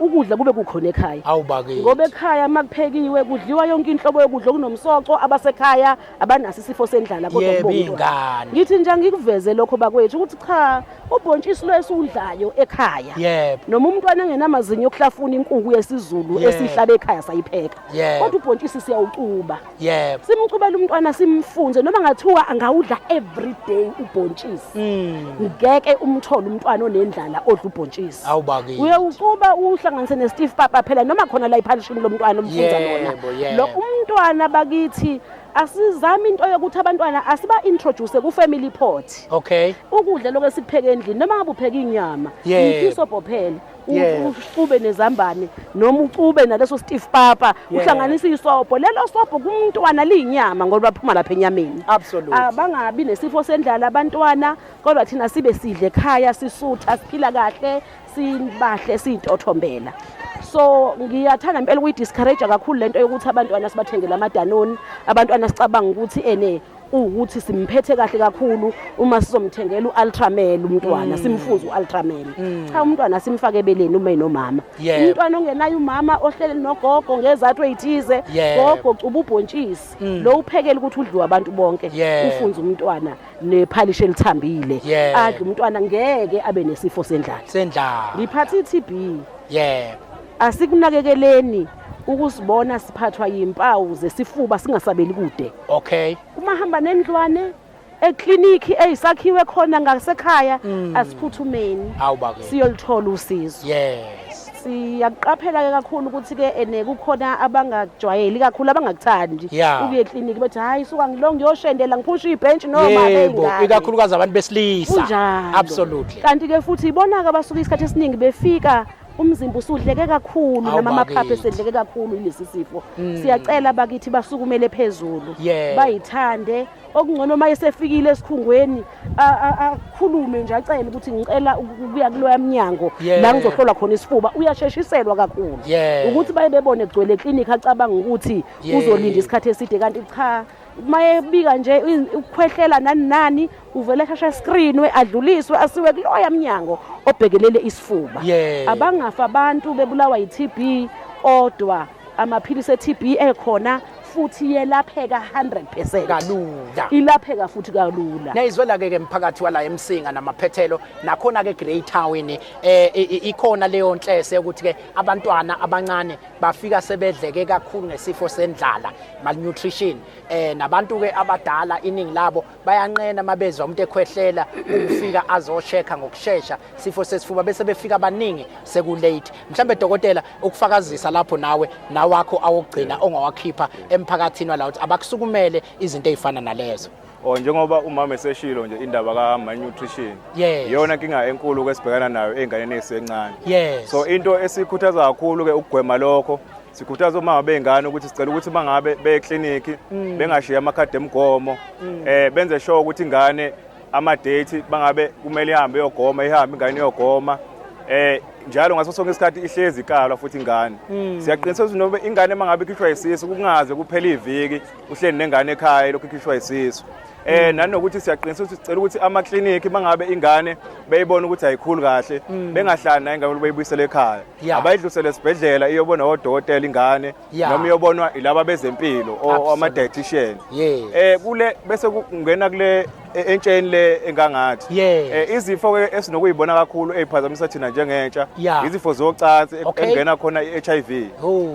Speaker 5: Ukudla kube kukhona ekhaya.
Speaker 1: Awubakithi.
Speaker 5: Ngoba ekhaya makuphekiwe kudliwa yonke inhlobo yokudla okunomsoco, abasekhaya abanaso isifo sendlala, kodwa kubo umntwana.
Speaker 1: Ingane.
Speaker 5: Ngithi nje angikuveze lokho bakwethu ukuthi cha, ubhontshisi lwesudlayo ekhaya. Noma umntwana engenamazinyo okuhlafuna inkukhu yesiZulu esihlala ekhaya sayipheka. Kodwa ubhontshisi siyawucuba. Simcubela umntwana, simfunze, noma ngathiwa angawudla every day ubhontshisi. Ngeke umthole umntwana onendlala odla ubhontshisi.
Speaker 1: Awubakithi.
Speaker 5: Uyawucuba uhlanganise ne-stiff papa phela, noma khona la iphalishini lomntwana umfunza lona.
Speaker 1: Yebo, yebo.
Speaker 5: Lo umntwana bakithi, asizame into yokuthi abantwana asiba introduce ku family pot. Ukudla lokho esikupheka endlini, noma ngabe upheka inyama, isobho phela, ucube nezambane noma ucube naleso stiff papa, uhlanganise isobho. Lelo sobho kumntwana liyinyama ngoba baphuma lapha enyameni. Abangabi nesifo sendlala abantwana, kodwa thina sibe sidle ekhaya, sisutha, siphila kahle, sibahle, siyintothombela. So ngiyathanda impela ukuyi-discourage kakhulu lento yokuthi abantwana sibathengele amadanoni. Abantwana sicabanga ukuthi ene ukuthi simphethe kahle kakhulu uma sizomthengela u-Ultramel umntwana, simfunze u-Ultramel. Cha, umntwana simfake ebeleni uma enomama. Umntwana ongenayo umama, ohlele nogogo ngezathu ey'thize, gogo cuba ubhontshisi lo uphekele ukuthi udliwe abantu bonke, ufunze umntwana nephalishi elithambile, adle umntwana, ngeke abe nesifo sendlala.
Speaker 1: Sendlala.
Speaker 5: Ngiphatha i-TB. Asikunakekeleni ukusibona siphathwa yimpawu zesifuba singasabeli kude. Uma hamba nendlwane ekliniki eyisakhiwe khona ngasekhaya, asiphuthumeni
Speaker 1: Awubake.
Speaker 5: siyolithola usizo. Siyaqaphela ke kakhulu ukuthi ke ene kukhona abangajwayeli kakhulu, abangakuthandi ukuya ekliniki, bethi hayi, suka ngilo ngiyoshendela, ngiphusha ibhenchi noma beyingane.
Speaker 1: Ikakhulukazi abantu besilisa.
Speaker 5: Kunjalo. Kanti ke futhi ibona-ke abasuke isikhathi esiningi befika umzimba usudleke kakhulu, noma amaphaphu esedleke kakhulu yilesi sifo. Siyacela bakithi basukumele phezulu, bayithande. Okungcono uma esefikile esikhungweni akhulume nje, acele ukuthi ngicela ukuya kuloya mnyango la ngizohlolwa khona isifuba, uyasheshiselwa kakhulu. Ukuthi baye bebone kugcwele eklinikhi, acabanga ukuthi uzolinda isikhathi eside, kanti cha, uma ebika nje ukukhwehlela nani nani, uvele asheshe screenwe, adluliswe, asiwe kuloya mnyango obhekelele isifuba. Abangafa abantu bebulawa yi-TB, kodwa amaphilisi e-TB ekhona futhi yelapheka 100%.
Speaker 1: Kalula.
Speaker 5: Ilapheka futhi kalula.
Speaker 1: Niyayizwela ke mphakathi wala eMsinga namaphethelo, nakhona ke Greytown, ikhona leyo nhlese ukuthi ke abantwana abancane bafika sebedleke kakhulu ngesifo sendlala, malnutrition, nabantu ke abadala iningi labo bayanqena mabezwa umuntu ekhwehlela ukufika azochecka ngokushesha sifo sesifuba, bese befika abaningi seku late. Mhlambe dokotela ukufakazisa lapho nawe nawakho awokugcina ongawakhipha emphakathini wala ukuthi abakusukumele izinto ezifana nalezo.
Speaker 3: Oh, njengoba umama eseshilo nje, indaba ka malnutrition iyona inkinga enkulu kwesibhekana nayo ey'nganeni ey'sencane. So into esikhuthaza kakhulu ke ukugwema lokho, sikhuthaza omama bey'ngane ukuthi sicela ukuthi uma ngabe beye eklinikhi bengashiyi amakhadi emgomo, benze sure ukuthi ingane ama-date bangabe kumele ihambe iyogoma, ihambe ingane iyogoma njalo ngaso sonke isikhathi, ihlezi ikalwa futhi ingane. Siyaqinisekisa ukuthi noma ingane mangabe ikhishwa isisu, kungaze kuphele iviki uhleli nengane ekhaya lokhu ikhishwa isisu. Nanokuthi siyaqinisa ukuthi sicela ukuthi amaklinikhi mangabe ingane beyibona ukuthi ayikhuli kahle, bengahlali nayo ingane, beyibuyisele ekhaya. Abayidlulisele esibhedlela iyobona odokotela ingane noma iyobonwa ilaba bezempilo ama-dietitian. Kule bese kungena kule entsheni le engangathi izifo ke esinokuyibona kakhulu eziphazamisa thina njengentsha, izifo zocansi, engena khona i-HIV.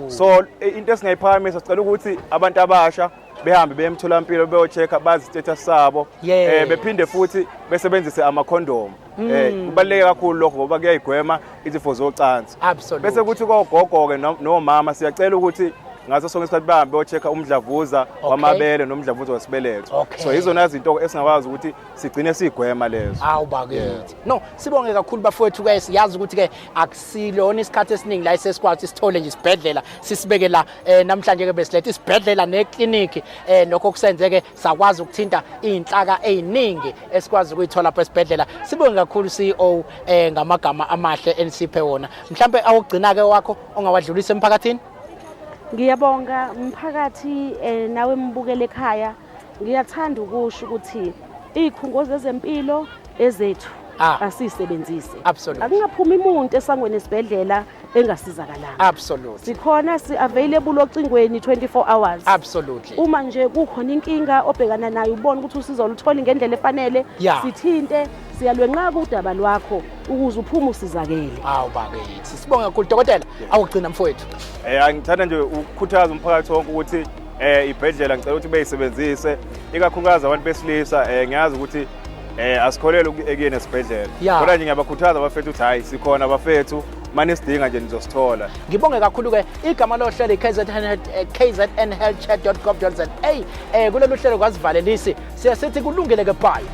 Speaker 3: So into esingayiphakamisa, sicela ukuthi abantu abasha behambe beye emtholampilo beyo-check-a, bazi status sabo, bephinde futhi besebenzise amakhondomu. Kubaluleke kakhulu lokho ngoba kuyayigwema izifo zocansi. Bese kuthi kogogo-ke nomama, siyacela ukuthi Ngaso sonke isikhathi bahambe bayo-check-a umdlavuza wamabele nomdlavuza wesibeletho.
Speaker 1: Okay.
Speaker 3: So yizona zinto esingakwazi ukuthi sigcine sigwema lezo.
Speaker 1: Awu bakithi. No, sibonge kakhulu bafowethu ke, siyazi ukuthi ke akusilona isikhathi esiningi la esesikwazi sithole nje isibhedlela sisibeke la. Namhlanje ke besilethe isibhedlela nekliniki, lokho kusenzeke sakwazi ukuthinta iy'nhlaka ey'ningi esikwazi ukuyithola lapha esibhedlela. Sibonge kakhulu CEO ngamagama amahle enisiphe wona. Mhlambe awugcina ke wakho ongawadlulisa emphakathini?
Speaker 5: Ngiyabonga mphakathi, nawe mbukele ekhaya. Ngiyathanda ukusho ukuthi iy'khungo zezempilo ezethu asiyisebenzise. Akungaphumi umuntu esangweni esibhedlela engasizakalanga. Sikhona, si-available ocingweni 24 hours. Uma nje kukhona inkinga obhekana nayo, ubone ukuthi usizo olutholi ngendlela efanele, sithinte, siyalwenqaka udaba lwakho ukuze uphume usizakele.
Speaker 1: Awu bakithi, sibonge kakhulu dokotela. Awugcina mfowethu.
Speaker 3: Ngithanda nje ukukhuthaza umphakathi wonke ukuthi ibhedlela ngicela ukuthi beyisebenzise, ikakhulukazi abantu besilisa. Ngiyazi ukuthi asikholelwa ekuyeni esibhedlela, kodwa nje ngiyabakhuthaza abafethu ukuthi hayi, sikhona abafethu, mane sidinga nje nizosithola.
Speaker 1: Ngibonge kakhulu ke. Igama lohlelo i-KZN KZNhealthchat.gov.za. Kulolu hlelo kwazivalelisi, siya sithi kulungile ke, bye.